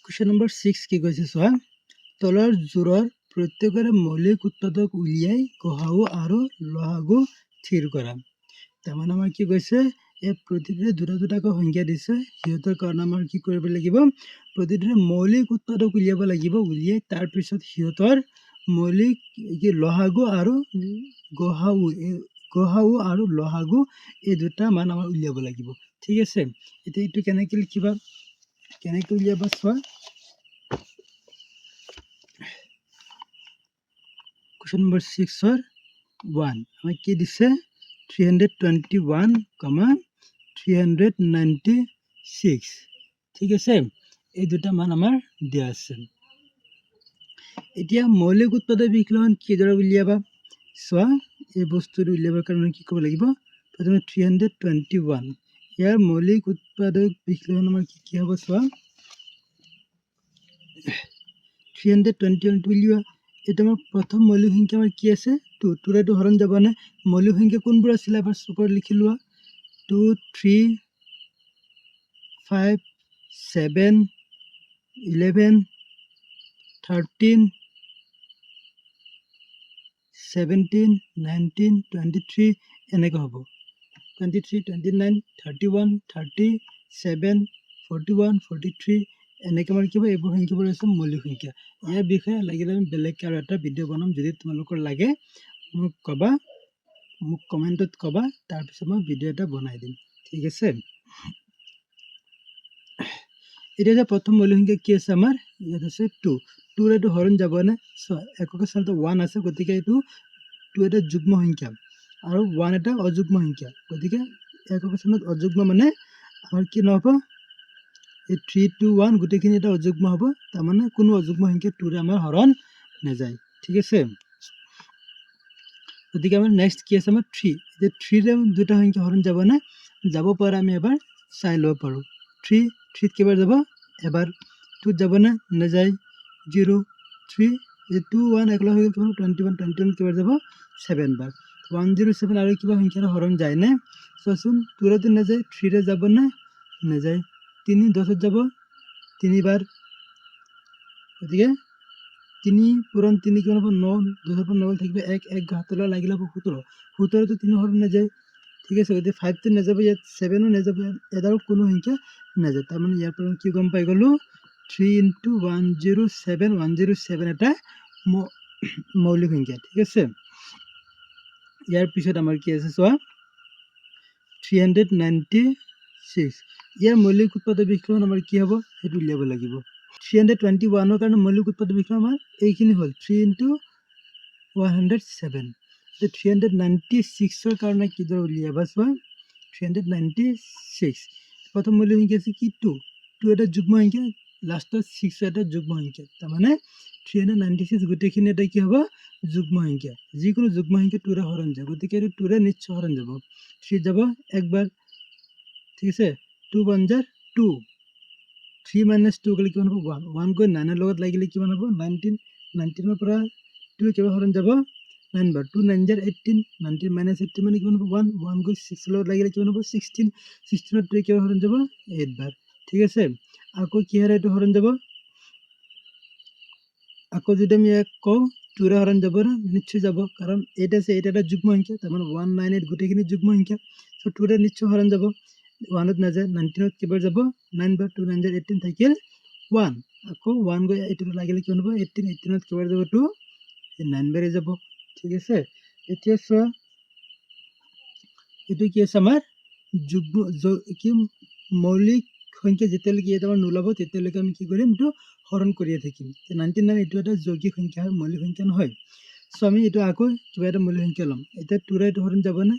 Question number 6 কি কৈছে চোৱা। তলৰ যোৰৰ প্ৰত্যেকৰে মৌলিক উৎপাদক উলিয়াই গসাগু আৰু লসাগু থিৰ কৰা। তাৰমানে আমাৰ কি কৈছে, এই প্ৰতিটোৰে দুটা দুটাকৈ সংখ্যা দিছে, সিহঁতৰ কাৰণে আমাৰ কি কৰিব লাগিব, প্ৰতিটোৰে মৌলিক উৎপাদক উলিয়াব লাগিব। উলিয়াই তাৰপিছত সিহঁতৰ মৌলিক কি লসাগু আৰু গসাগু, এই গসাগু আৰু লসাগু এই দুটা মান আমাৰ উলিয়াব লাগিব। ঠিক আছে, এতিয়া এইটো কেনেকৈ লিখিবা, কেনেকৈ উলিয়াবা চোৱা। কুৱেশ্যন নম্বৰ 6ৰ 1 আমাক কি দিছে, 321 কমা 396। ঠিক আছে, এই দুটা মান আমাৰ দিয়া আছে। এতিয়া মৌলিক উৎপাদক বিশ্লেষণ কিদৰে উলিয়াবা চোৱা। এই বস্তুটো উলিয়াবৰ কাৰণে কি কৰিব লাগিব, প্ৰথমে 321 ইয়াৰ মৌলিক উৎপাদক বিশ্লেষণ আমাৰ কি কি হ'ব চোৱা। 321টো উলিওৱা। এইটো আমাৰ প্ৰথম মৌলিক সংখ্যা আমাৰ কি আছে, টু। টুৰে এইটো হৰণ যাবনে? মৌলিক সংখ্যা কোনবোৰ আছিলে এবাৰ ওপৰত লিখি লোৱা। 2, 3, 5, 7, 11, 13, 17, 19, 23 এনেকৈ হ'ব। 23, 29, 31, 37, 41, 43 এনেকৈ আমাৰ কি হ'ব, এইবোৰ সংখ্যাবোৰ হৈছে মৌলিক সংখ্যা। ইয়াৰ বিষয়ে লাগিলে আমি বেলেগকৈ আৰু এটা ভিডিঅ' বনাম। যদি তোমালোকৰ লাগে মোক ক'বা, মোক কমেণ্টত ক'বা, তাৰপিছত মই ভিডিঅ' এটা বনাই দিম। ঠিক আছে, এতিয়া যে প্ৰথম মৌলিক সংখ্যা কি আছে আমাৰ ইয়াত আছে টু। টুৰ এইটো হৰণ যাবনে? চোৱা, একক স্থানত ওৱান আছে, গতিকে এইটো টু এটা যুগ্ম সংখ্যা আৰু ওৱান এটা অযুগ্ম সংখ্যা। গতিকে একক স্থানত অযুগ্ম মানে আমাৰ কি নহ'ব, এই থ্ৰী টু ওৱান গোটেইখিনি এটা অযুগ্ম হ'ব। তাৰমানে কোনো অযুগ্ম সংখ্যা টুৰে আমাৰ হৰণ নাযায়। ঠিক আছে, গতিকে আমাৰ নেক্সট কি আছে, আমাৰ থ্ৰী। এতিয়া থ্ৰীৰে দুটা সংখ্যা হৰণ যাবনে? যাব পাৰে, আমি এবাৰ চাই ল'ব পাৰোঁ। থ্ৰী, থ্ৰীত কেইবাৰ যাব? এবাৰ। টুত যাবনে? নাযায়। জিৰ', থ্ৰী, এই টু ওৱান একেলগ হৈ গ'ল তোমাৰ 21। 21 কেইবাৰ যাব? 7 বাৰ। 107 আৰু কিবা সংখ্যাৰে হৰণ যায়নে? চোৱাচোন, টুৰেতো নাযায়, থ্ৰীৰে যাবনে? নাযায়। তিনি দহত যাব তিনিবাৰ, গতিকে তিনি পূৰণ তিনি কিমান হ'ব? ন। দহৰ পৰা ন থাকিব এক, এক হাতলৈ লাগিলে হ'ব 17। 17তো তিনি হৰণ নাযায়। ঠিক আছে, গতিকে ফাইভটো নাযাব, ইয়াত ছেভেনো নাযাব, ইয়াত আৰু কোনো সংখ্যা নাযায়। তাৰমানে ইয়াৰ পৰা কি গম পাই গ'লোঁ, 3 ইণ্টু 107, 107 এটা মৌলিক সংখ্যা। ঠিক আছে, ইয়াৰ পিছত আমাৰ কি আছে চোৱা, 396 ইয়াৰ মৌলিক উৎপাদক বিশ্লেষণ আমাৰ কি হ'ব সেইটো উলিয়াব লাগিব। 321ৰ কাৰণে মৌলিক উৎপাদক বিশ্লেষণ আমাৰ এইখিনি হ'ল 3 ইণ্টু 107। 396ৰ কাৰণে কিদৰে উলিয়াবা চোৱা। 396 প্ৰথম মৌলিক সংখ্যা আছে কি, টু। টু এটা যুগ্ম সংখ্যা, লাষ্টত ছিক্স এটা যুগ্ম সংখ্যা। তাৰমানে 396 গোটেইখিনি এটা কি হ'ব, যুগ্ম সংখ্যা। যিকোনো যুগ্ম সংখ্যা টুৰে হৰণ যায়, গতিকে এইটো টুৰে নিশ্চয় হৰণ যাব। থ্ৰী যাব একবাৰ, ঠিক আছে, টু ওৱান জাৰ টু, থ্ৰী মাইনাছ টু গ'লে কিমান হ'ব, ওৱান। ওৱান গৈ নাইনৰ লগত লাগিলে কিমান হ'ব, 19। 19ৰ পৰা টু কেইবাৰ হৰণ যাব, নাইন বাৰ। টু নাইন জাৰ 18, 19 মাইনাছ 18 মানে কিমান হ'ব, ওৱান। ওৱান গৈ ছিক্সৰ লগত লাগিলে কিমান হ'ব, 16। 16ত টু কেইবাৰ হৰণ যাব, এইট বাৰ। ঠিক আছে, আকৌ কিহেৰে এইটো হৰণ যাব, আকৌ যদি আমি ইয়াক কওঁ টুৰে হৰণ যাব না? নিশ্চয় যাব, কাৰণ এইট আছে, এইট এটা যুগ্ম সংখ্যা। তাৰমানে 198 গোটেইখিনি যুগ্ম সংখ্যা, চ' টুৰে নিশ্চয় হৰণ যাব। ওৱানত নাযায়। 19ত কেইবাৰ যাব? নাইন বাৰ। টু নাইন জাৰ 18, থাকিল ওৱান। আকৌ ওৱান গৈ এইটো লাগিলে কিমান হ'ব, 18। 18ত কেইবাৰ যাব, টু নাইন বাৰে যাব। ঠিক আছে, এতিয়া চোৱা, এইটো কি আছে আমাৰ যুগ্ম কি মৌলিক সংখ্যা। যেতিয়ালৈকে ইয়াত আমাৰ নোলাব তেতিয়ালৈকে আমি কি কৰিম, এইটো হৰণ কৰিয়ে থাকিম। 99 এইটো এটা যৌগিক সংখ্যা হয়, মৌলিক সংখ্যা নহয়। চ' আমি এইটো আকৌ কিবা এটা মৌলিক সংখ্যা ল'ম। এতিয়া টুৰে এইটো হৰণ যাবনে?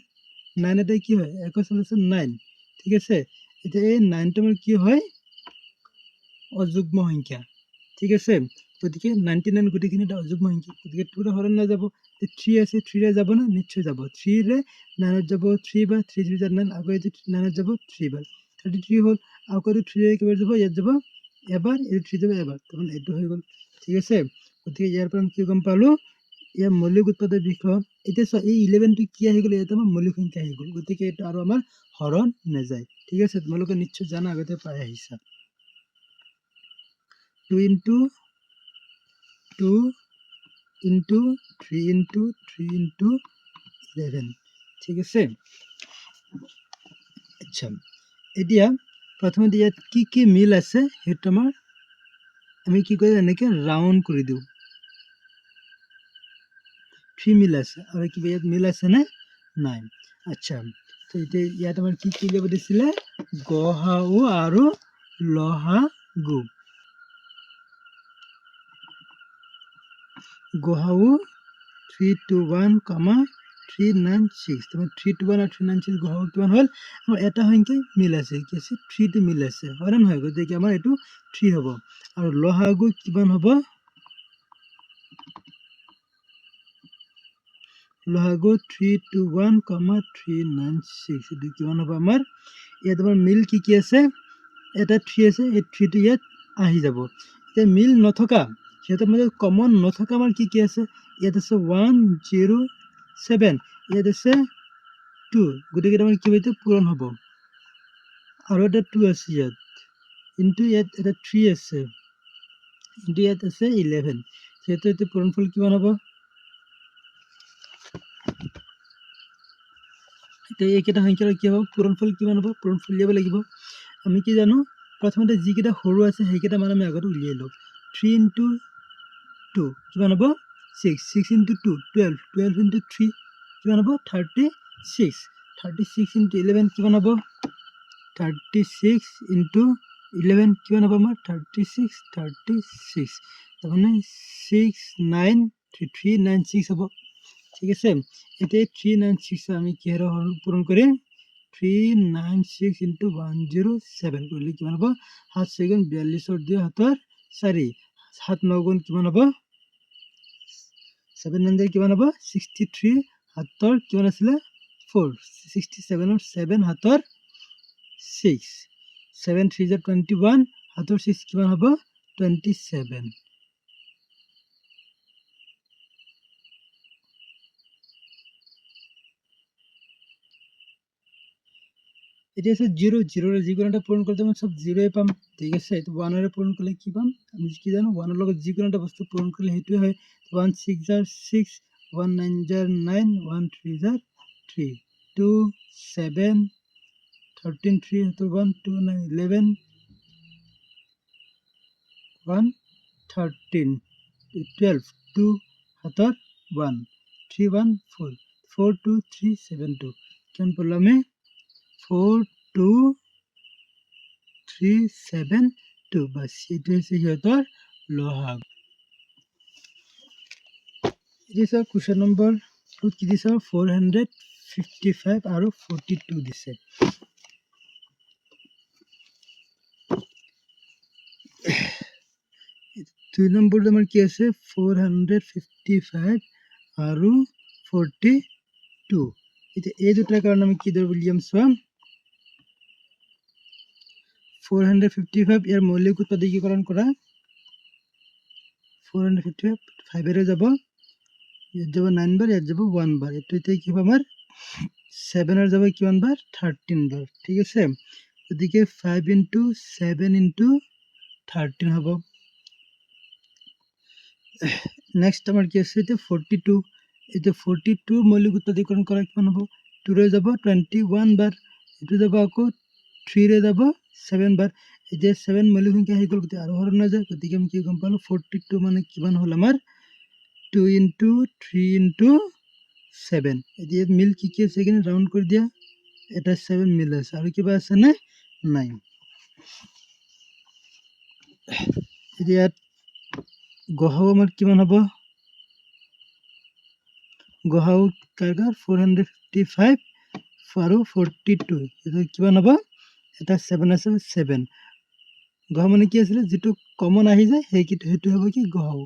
নাইন এটা কি হয়, একৈছ আছে নাইন। ঠিক আছে, এতিয়া এই নাইনটো আমাৰ কি হয়, অযুগ্ম সংখ্যা। ঠিক আছে, গতিকে 99 গোটেইখিনি এটা অযুগ্ম সংখ্যা, গতিকে টুৰে হৰণ নাযাব। থ্ৰী আছে, থ্ৰীৰে যাব নে? নিশ্চয় যাব। থ্ৰীৰে নাইনত যাব থ্ৰী বাৰ, থ্ৰী থ্ৰী জাৰ নাইন। আকৌ এইটো নাইনত যাব থ্ৰী বাৰ, 33 হ'ল। আকৌ এইটো থ্ৰীৰে কেইবাৰ যাব? ইয়াত যাব এবাৰ, এইটো থ্ৰী যাব এবাৰ, তাৰমানে এইটো হৈ গ'ল। ঠিক আছে, গতিকে ইয়াৰ পৰা আমি কি গম পালোঁ, ইয়াৰ মৌলিক উৎপাদক বিশ্লেষণ। এতিয়া চোৱা, এই 11টো কি আহি গ'ল, ইয়াত আমাৰ মৌলিক সংখ্যা আহি গ'ল, গতিকে এইটো আৰু আমাৰ হৰণ নাযায়। ঠিক আছে, তোমালোকে নিশ্চয় জানা, আগতে পাই আহিছা। Two into two into three into three into 11। ঠিক আছে। আচ্ছা, এতিয়া প্ৰথমতে ইয়াত কি কি মিল আছে সেইটো আমাৰ আমি কি কৰি এনেকৈ ৰাউণ্ড কৰি দিওঁ। থ্ৰী মিল আছে আৰু কিবা ইয়াত মিল আছেনে? নাই। আচ্ছা, তো এতিয়া ইয়াত আমাৰ কি কি উলিয়াব দিছিলে? গ সা উ আৰু ল সা গু। গ সা উ 321, 396। তাৰমানে 321 আৰু 396 গ সা উ কিমান হ'ল? আমাৰ এটা সংখ্যাই মিল আছে, কি আছে? থ্ৰীটো মিল আছে, হয়নে নহয়? গতিকে আমাৰ এইটো থ্ৰী হ'ব। আৰু ল সা গু কিমান হ'ব? ল সা গু 321, 396, এইটো কিমান হ'ব আমাৰ? ইয়াত আমাৰ মিল কি কি আছে? এটা থ্ৰী আছে, এই থ্ৰীটো ইয়াত আহি যাব। এতিয়া মিল নথকা, সিহঁতৰ মাজত কমন নথকা আমাৰ কি কি আছে? ইয়াত আছে 1 0 7, ইয়াত আছে টু, গতিকে আমাৰ কি হ'ব? পূৰণ হ'ব। আৰু এটা টু আছে ইয়াত, ইনটু ইয়াত এটা থ্ৰী আছে, ইনটু ইয়াত আছে 11। যিহেতু এইটো পূৰণফল কিমান হ'ব? এতিয়া এইকেইটা সংখ্যাৰ কি হ'ব? পূৰণফল কিমান হ'ব? পূৰণফল উলিয়াব লাগিব। আমি কি জানো? প্ৰথমতে যিকেইটা সৰু আছে সেইকেইটা মান আমি আগতে উলিয়াই লওঁ। থ্ৰী ইনটু টু কিমান হ'ব? Six. Six into two 12, 12 into three কিমান হ'ব? 36। 36 ইনটু 11 কিমান হ'ব? 36 ইনটু 11 কিমান হ'ব আমাৰ? 36, 36, তাৰমানে 6 9 3 3 9 6 হ'ব। ঠিক আছে। এতিয়া 396 আমি কিহেৰে পূৰণ কৰিম? 396 ইনটু 107 কৰিলে কিমান হ'ব? সাত ছয় গুণ বিয়াল্লিছৰ দুই সাতৰ চাৰি, সাত ন গুণ কিমান হ'ব? ছেভেন নাইন কিমান হ'ব? 63, সাতৰ কিমান আছিলে? ফ'ৰ, 67ৰ ছেভেন সাতৰ ছিক্স, ছেভেন থ্ৰী জাৰ 21, সাতৰ ছিক্স কিমান হ'ব? 27। এতিয়া আছে জিৰ', জিৰ'ৰে যিকোনো এটা পূৰণ কৰিলে আমি চব জিৰ'ই পাম। ঠিক আছে। এইটো ওৱানেৰে পূৰণ কৰিলে কি পাম? আমি কি জানো? ওৱানৰ লগত যিকোনো এটা বস্তু পূৰণ কৰিলে সেইটোৱে হয়। ওৱান ছিক্স জাৰ ছিক্স, ওৱান নাইন জাৰ নাইন, ওৱান থ্ৰী জাৰ three, two seven thirteen three, সেইটো 1 2 9 11, 1 13 12, 2 হাতৰ 1, 3 1 4, 4 2 3 7 2। কিমান পালোঁ আমি? 4 2 3 7 2। বাছ, এইটো হৈছে সিহঁতৰ ল সা গু। এতিয়া চাওক কুৱেশ্যন নম্বৰ টুত কি দিছে? 455 আৰু 42 দিছে। দুই নম্বৰটো আমাৰ কি আছে? 455 আৰু 42। এতিয়া এই দুটাৰ কাৰণে আমি কিদৰে উলিয়াম চোৱা। 455 ইয়াৰ মৌলিক উৎপাদকীকৰণ কৰা। 455 ফাইভেৰে যাব, ইয়াত যাব নাইন বাৰ, ইয়াত যাব ওৱান বাৰ। এইটো এতিয়া কি হ'ব আমাৰ? ছেভেনৰ যাব কিমান বাৰ? 13 বাৰ। ঠিক আছে। গতিকে ফাইভ ইনটু ছেভেন ইনটু 13 হ'ব। নেক্সট আমাৰ কি আছে এতিয়া? 42। এতিয়া 42 মৌলিক উৎপাদকীকৰণ কৰা কিমান হ'ব? টুৰে যাব 21 বাৰ, এইটো যাব আকৌ থ্ৰীৰে যাব ছেভেন বাৰ। এতিয়া ছেভেন মৌলিক সংখ্যা আহি গ'ল, গতিকে আৰু হৰণ নাযায়। গতিকে আমি কি গম পালোঁ? 42 মানে কিমান হ'ল আমাৰ? Two into three into seven. এতিয়া ইয়াত মিল কি কি আছে সেইখিনি ৰাউণ্ড কৰি দিয়া। এটা ছেভেন মিল আছে, আৰু কিবা আছেনে? নাই। এতিয়া ইয়াত গ সা উ আমাৰ কিমান হ'ব? গ সা উ কাৰ কাৰ? 455 আৰু 42, এইটো কিমান হ'ব? এটা ছেভেন আছে, ছেভেন। গ সা উ মানে কি আছিলে? যিটো কমন আহি যায় সেইকেইটা, সেইটো হ'ব কি গ সা উ,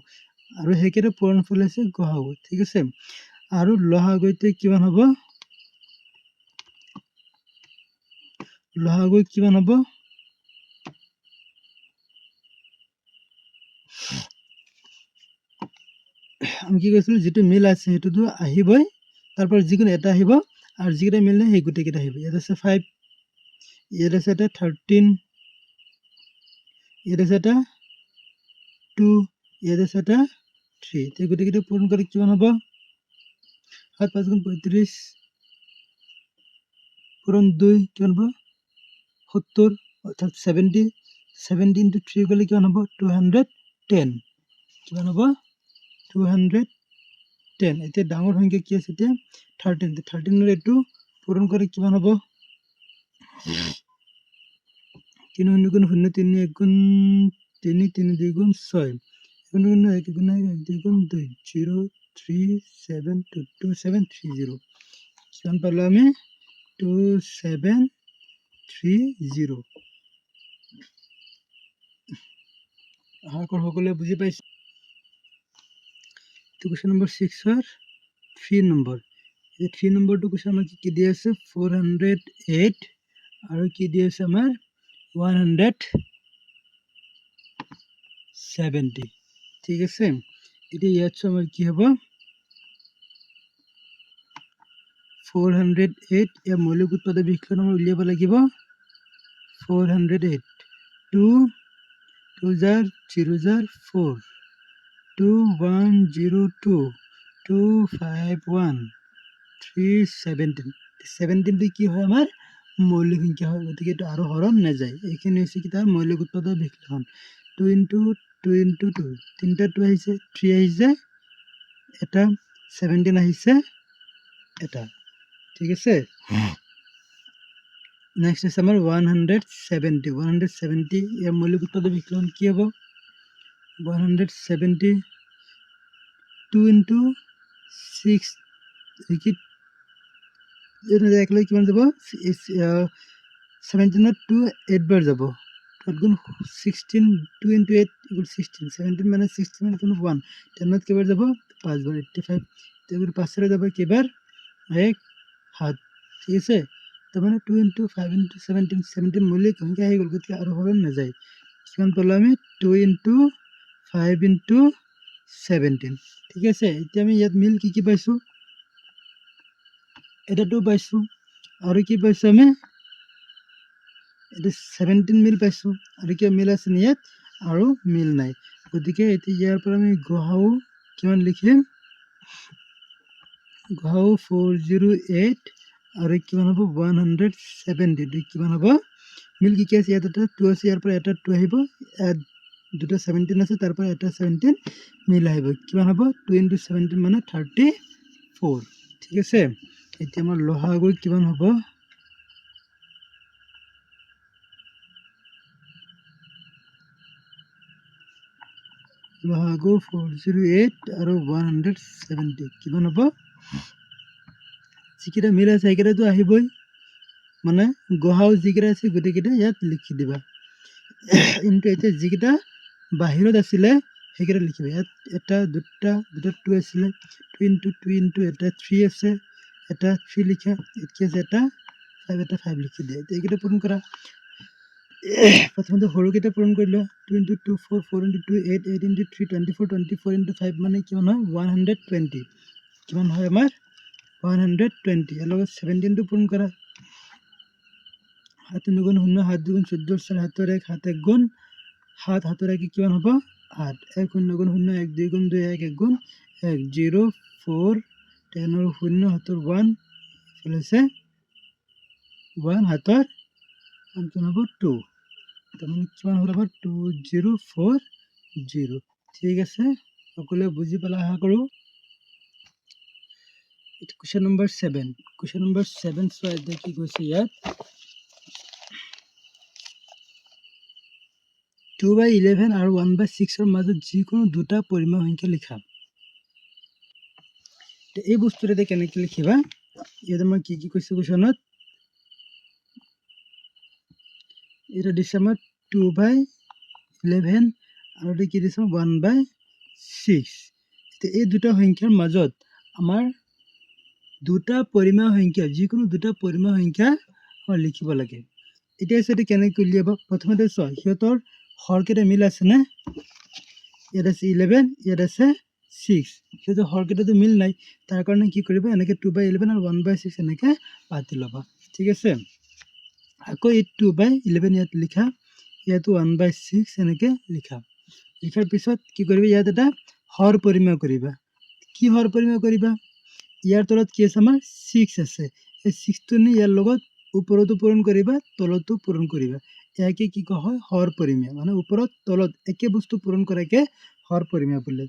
আৰু সেইকেইটা পূৰণফল হৈছে গ সা উ। ঠিক আছে। আৰু ল সা গু এতিয়া কিমান হ'ব? ল সা গু কিমান হ'ব? আমি কি কৈছিলোঁ? যিটো মিল আছে সেইটোতো আহিবই, তাৰপৰা যিকোনো এটা আহিব, আৰু যিকেইটা মিল নাই সেই গোটেইকেইটা আহিব। ইয়াত আছে ফাইভ, ইয়াত আছে এটা 13, ইয়াত আছে এটা টু, ইয়াত আছে এটা থ্ৰী। এতিয়া গোটেইকেইটা পূৰণ কৰি কিমান হ'ব? সাত পাঁচ গুণ 35 পূৰণ দুই কিমান হ'ব? 70, অৰ্থাৎ 70। 70 ইণ্টু থ্ৰী গ'লে কিমান হ'ব? 210। কিমান হ'ব? 210। এতিয়া ডাঙৰ সংখ্যা কি আছে এতিয়া? 13। 13ৰ এইটো পূৰণ কৰি কিমান হ'ব? তিনি শূন্য গুণ শূন্য, তিনি এক গুণ তিনি, তিনি দুই গুণ ছয়, শূন্য শূন্য এক গুণ এক, এক দুই গুণ দুই, 0 3 7 2, 2 7 3 0। কিমান পালোঁ আমি? 2 7 3 0। আশা কৰোঁ সকলোৱে বুজি পাইছে। কুৱেশ্যন নম্বৰ ছিক্সৰ থ্ৰী নম্বৰ। এই থ্ৰী নম্বৰটো কুৱেশ্যন আমাক কি দি আছে? 408 আৰু কি দি আছে আমাৰ? 170। ঠিক আছে, এতিয়া ইয়াত চোৱা আমাৰ কি হ'ব? 408। ইয়াৰ মৌলিক উৎপাদক বিশ্লেষণ আমাৰ উলিয়াব লাগিব। 408, টু টু জাৰ জিৰ' জাৰ four, two one zero' two, two five one, three seventeen. ছেভেণ্টিনটো কি হয় আমাৰ? মৌলিক সংখ্যা হয়, গতিকে এইটো আৰু হৰণ নাযায়। এইখিনি হৈছে কি তাৰ মৌলিক উৎপাদক বিশ্লেষণ। Two into two into two, তিনিটা টু আহিছে, থ্ৰী আহিছে এটা, 17 আহিছে এটা। ঠিক আছে, নেক্সট আছে আমাৰ 170। 170 ইয়াৰ মৌলিক উৎপাদক বিশ্লেষণ কি হ'ব? 170, টু ইণ্টু ছিক্স, কি একেলগে কিমান যাব? ছেভেণ্টিনত টু এইট বাৰ যাব, সাত গুণ 16, two into eight equal 16, 17 মানে ছিক্সটিন মানে কিমান? ওৱান। টেনত কেইবাৰ যাব? পাঁচবাৰ, 85। তেতিয়া পাঁচেৰে যাব কেইবাৰ? এক সাত। ঠিক আছে, তাৰমানে two into five into 17, 17 মৌলিক সংখ্যা আহি গ'ল, গতিকে আৰু হৰণ নাযায়। কিমান পালোঁ আমি? Two into five into 17। ঠিক আছে, এতিয়া আমি ইয়াত মিল কি কি পাইছোঁ? এটা টু পাইছোঁ, আৰু কি পাইছোঁ আমি? এইটো 17 মিল পাইছোঁ। আৰু কিবা মিল আছে নি ইয়াত? আৰু মিল নাই। গতিকে এতিয়া ইয়াৰ পৰা আমি গসাগু কিমান লিখিম? গসাগু 408 আৰু কিমান হ'ব? 170। এইটো কিমান হ'ব? মিল কি কি আছে? ইয়াত এটা টু আছে, ইয়াৰ পৰা এটা টু আহিব। ইয়াত দুটা 17 আছে, তাৰ পৰা এটা 17 মিল আহিব। কিমান হ'ব? টু ইণ্টু 17 মানে 34। ঠিক আছে, এতিয়া আমাৰ লসাগু কিমান হ'ব? লসাগু 408 আৰু 170 কিমান হ'ব? যিকেইটা মিল আছে সেইকেইটাতো আহিবই, মানে গসাগু যিকেইটা আছে গোটেইকেইটা ইয়াত লিখি দিবা। ইণ্টু এতিয়া যিকেইটা বাহিৰত আছিলে সেইকেইটা লিখিবা। ইয়াত এটা দুটা, দুটা টু আছিলে, টু ইণ্টু টু ইণ্টু এটা থ্ৰী আছে, এটা থ্ৰী লিখা। ইয়াত কি আছে? এটা ফাইভ, এটা ফাইভ লিখি দিয়া। এতিয়া এইকেইটা পূৰণ কৰা। প্ৰথমতে সৰুকেইটা পূৰণ কৰি লোৱা। Two into two four, four into two eight, eight into three 24, 24 into five মানে কিমান হয়? 120। কিমান হয় আমাৰ? 120। ইয়াৰ লগত 17টো পূৰণ কৰা। সাত তিনি গুণ শূন্য, সাত দুগুণ চৈধ্য, চাৰি সাতৰ এক, সাত এক গুণ সাত, সাতৰ এক কিমান হ'ব? আঠ। এক শূন্য গুণ শূন্য, এক দুই গুণ দুই, এক এক গুণ এক, জিৰ' ফ'ৰ, টেনৰ শূন্য, হাতৰ ওৱান, এইফালে হৈছে ওৱান, হাতৰ ওৱান কিমান হ'ব? টু। তাৰমানে কিমান হ'ল আমাৰ? 2040। ঠিক আছে, সকলোৱে বুজি পালা আশা কৰোঁ। এইটো কুৱেশ্যন নম্বৰ 7। কুৱেশ্যন নম্বৰ 7 চোৱা এতিয়া কি কৈছে ইয়াত? টু বাই ইলেভেন আৰু ওৱান বাই ছিক্সৰ মাজত যিকোনো দুটা পৰিমেয় সংখ্যা লিখা। এতিয়া এই বস্তুটো এতিয়া কেনেকৈ লিখিবা? ইয়াত আমাৰ কি কি কৈছে কুৱেশ্যনত? এটা দিছে আমাৰ টু বাই ইলেভেন আৰু এটা কি দিছে ওৱান বাই ছিক্স। এতিয়া এই দুটা সংখ্যাৰ মাজত আমাৰ দুটা পৰিমেয় সংখ্যা, যিকোনো দুটা পৰিমেয় সংখ্যা আমাৰ লিখিব লাগে। এতিয়া হৈছে কেনেকৈ উলিয়াব? প্ৰথমতে চোৱা সিহঁতৰ হৰকেইটা মিল আছেনে? ইয়াত আছে ইলেভেন, ইয়াত আছে ছিক্স, সিহঁতৰ হৰকেইটাতো মিল নাই। তাৰ কাৰণে কি কৰিবা? এনেকৈ টু বাই ইলেভেন আৰু ওৱান বাই ছিক্স এনেকৈ পাতি ল'বা। ঠিক আছে, আকৌ এই টু বাই ইলেভেন ইয়াত লিখা, ইয়াতো ওৱান বাই ছিক্স এনেকৈ লিখা। লিখাৰ পিছত কি কৰিবা, ইয়াত এটা হৰ পৰিমেয় কৰিবা। কি হৰ পৰিমেয় কৰিবা, ইয়াৰ তলত কি আছে আমাৰ 6 আছে, এই 6টো নি ইয়াৰ লগত ওপৰতো পূৰণ কৰিবা, তলতো পূৰণ কৰিবা। ইয়াকে কি কোৱা হয়, হৰ পৰিমেয়, মানে ওপৰত তলত একে বস্তু পূৰণ কৰাকে হৰ পৰিমেয় বোলে।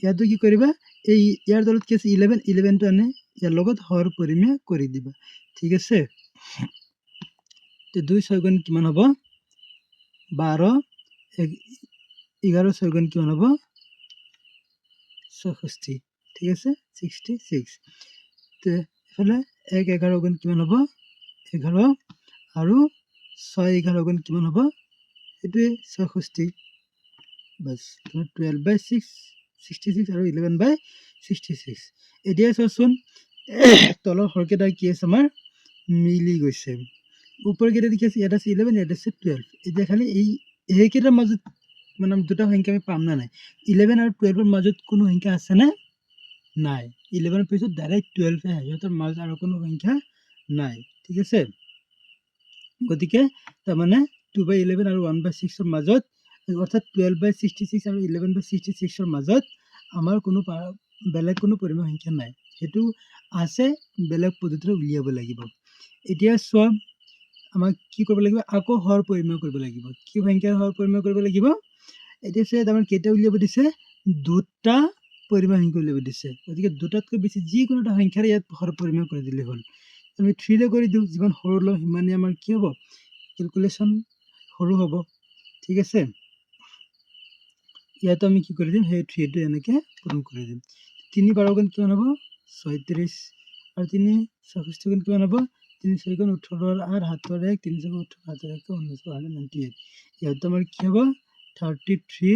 ইয়াতো কি কৰিবা, এই ইয়াৰ তলত কি আছে 11, 11টো আনি ইয়াৰ লগত হৰ পৰিমেয় কৰি দিবা। ঠিক আছে, 2 6 গুণ কিমান হ'ব 12, 11 6 গুণ কিমান হ'ব 66। ঠিক আছে, 66। এফালে 1 11 গুণ কিমান হ'ব 11, আৰু 6 11 গুণ কিমান হ'ব সেইটোৱে 66। বাছ, তোমাৰ টুৱেল্ভ বাই ছিক্স, ছিক্সটি ছিক্স আৰু ইলেভেন বাই ছিক্সটি ছিক্স। এতিয়া চোৱাচোন তলৰ হৰকেইটা কি আছে আমাৰ মিলি গৈছে, ওপৰ কেইটা কি আছে, ইয়াত আছে 11, ইয়াত আছে 12। এতিয়া খালি এইকেইটাৰ মাজত মানে দুটা সংখ্যা আমি পাম নে নাই, 11 আৰু 12ৰ মাজত কোনো সংখ্যা আছেনে নাই, 11ৰ পিছত ডাইৰেক্ট 12 আহে, সিহঁতৰ মাজত আৰু কোনো সংখ্যা নাই। ঠিক আছে, গতিকে তাৰমানে টু বাই ইলেভেন আৰু ওৱান বাই ছিক্সৰ মাজত, অৰ্থাৎ টুৱেল্ভ বাই ছিক্সটি ছিক্স আৰু ইলেভেন বাই ছিক্সটি ছিক্সৰ মাজত আমাৰ কোনো বেলেগ কোনো পৰিমেয় সংখ্যা নাই, সেইটো আছে বেলেগ পদ্ধতিৰে উলিয়াব লাগিব। এতিয়া চোৱা আমাক কি কৰিব লাগিব, আকৌ হৰ পৰিমেয় কৰিব লাগিব। কি সংখ্যাৰ হৰ পৰিমেয় কৰিব লাগিব, এতিয়া চোৱা আমাৰ কেইটা উলিয়াব দিছে, দুটা পৰিমেয় সংখ্যা উলিয়াব দিছে, গতিকে দুটাতকৈ বেছি যিকোনো এটা সংখ্যাৰে ইয়াত হৰ পৰিমেয় কৰি দিলেই হ'ল। আমি থ্ৰীৰে কৰি দিওঁ, যিমান সৰু লওঁ সিমানেই আমাৰ কি হ'ব, কেলকুলেশ্যন সৰু হ'ব। ঠিক আছে, ইয়াতো আমি কি কৰি দিম, সেই থ্ৰীটো এনেকৈ পূৰণ কৰি দিম। 3 12 গুণ কিমান হ'ব 36, আৰু 3 66 গুণ কিমান হ'ব, 3 6 গুণ ওঠৰ আঠ, সাতৰ এক, তিনি ছয় গুণ ওঠৰ, সাতৰ এক, ঊনৈছ, হাণ্ড্ৰেড নাইণ্টি এইট। ইয়াতো আমাৰ কি হ'ব, থাৰ্টি থ্ৰী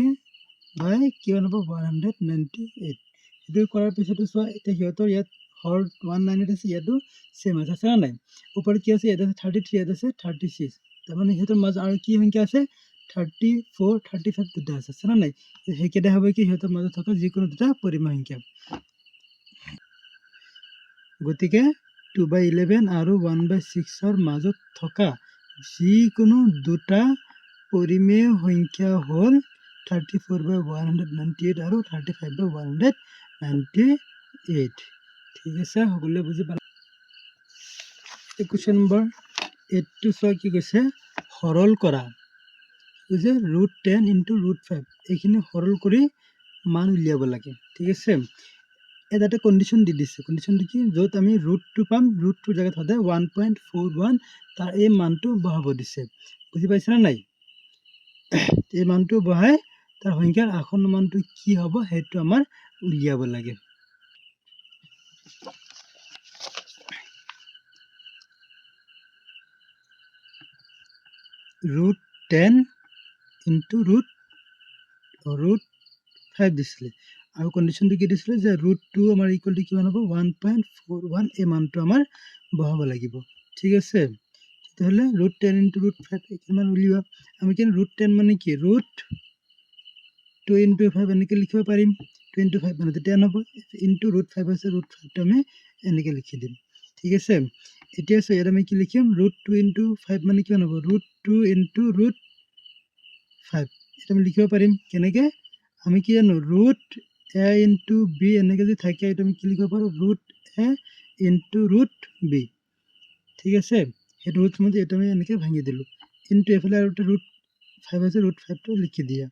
বাই কিমান হ'ব, ওৱান হাণ্ড্ৰেড নাইণ্টি এইট। সেইটো কৰাৰ পিছতো চোৱা এতিয়া সিহঁতৰ ইয়াত হৰ ওৱান নাইন এইট আছে, ইয়াতো ছেম আছে, আছে নে নাই, ওপৰত কি আছে, ইয়াত আছে 33, ইয়াত আছে 36, তাৰমানে সিহঁতৰ মাজত আৰু কি সংখ্যা আছে, 34, 35 দুটা আছে, আছে নে নাই, সেইকেইটা হ'ব কি সিহঁতৰ মাজত থকা যিকোনো দুটা পৰিমেয় সংখ্যা। গতিকে টু বাই ইলেভেন আৰু ওৱান বাই ছিক্সৰ মাজত থকা যিকোনো দুটা পৰিমেয় সংখ্যা হ'ল thirty four by one hundred ninety eight আৰু thirty five by one hundred ninety eight. ঠিক আছে, সকলোৱে বুজি পালে। কুৱেশ্যন নম্বৰ এইটটো চোৱা কি কৈছে, সৰল কৰা, কৈছে root ten into root five, এইখিনি সৰল কৰি মান উলিয়াব লাগে। ঠিক আছে, ইয়াত এটা কণ্ডিশ্যন দি দিছে, কণ্ডিশ্যনটো কি, য'ত আমি ৰুটটো পাম, ৰুটটোৰ জেগাত সদায় ওৱান পইণ্ট ফ'ৰ ওৱান তাৰ এই মানটো বহাব দিছে। বুজি পাইছেনে নাই, এই মানটো বহাই তাৰ সংখ্যাৰ আসন্ন মানটো কি হ'ব সেইটো আমাৰ উলিয়াব লাগে। Root ten into root five দিছিলে, আৰু কণ্ডিশ্যনটো কি দিছিলে যে ৰুট টু আমাৰ ইকুৱেল টু কিমান হ'ব, ওৱান পইণ্ট ফ'ৰ ওৱান, এই মানটো আমাৰ বহাব লাগিব। ঠিক আছে, তেতিয়াহ'লে root ten into root five কিমান উলিওৱা, আমি কিন্তু ৰুট টেন মানে কি, ৰুট টু ইনটু ফাইভ এনেকৈ লিখিব পাৰিম, টু ইনটু ফাইভ মানে টেন হ'ব, ইনটু ৰুট ফাইভ আছে, ৰুট ফাইভটো আমি এনেকৈ লিখি দিম। ঠিক আছে, এতিয়া চোৱা ইয়াত আমি কি লিখিম, ৰুট টু ইনটু ফাইভ মানে কিমান হ'ব, root two into root five, এইটো আমি লিখিব পাৰিম কেনেকৈ, আমি কি জানো ৰুট এ ইনটু বি এনেকৈ যদি থাকে এইটো আমি কি লিখিব পাৰোঁ, root A into root B. ঠিক আছে, সেইটো ৰুট মতে এইটো আমি এনেকৈ ভাঙি দিলোঁ, ইনটু এইফালে আৰু এটা ৰুট ফাইভ আছে, ৰুট ফাইভটো লিখি দিয়া,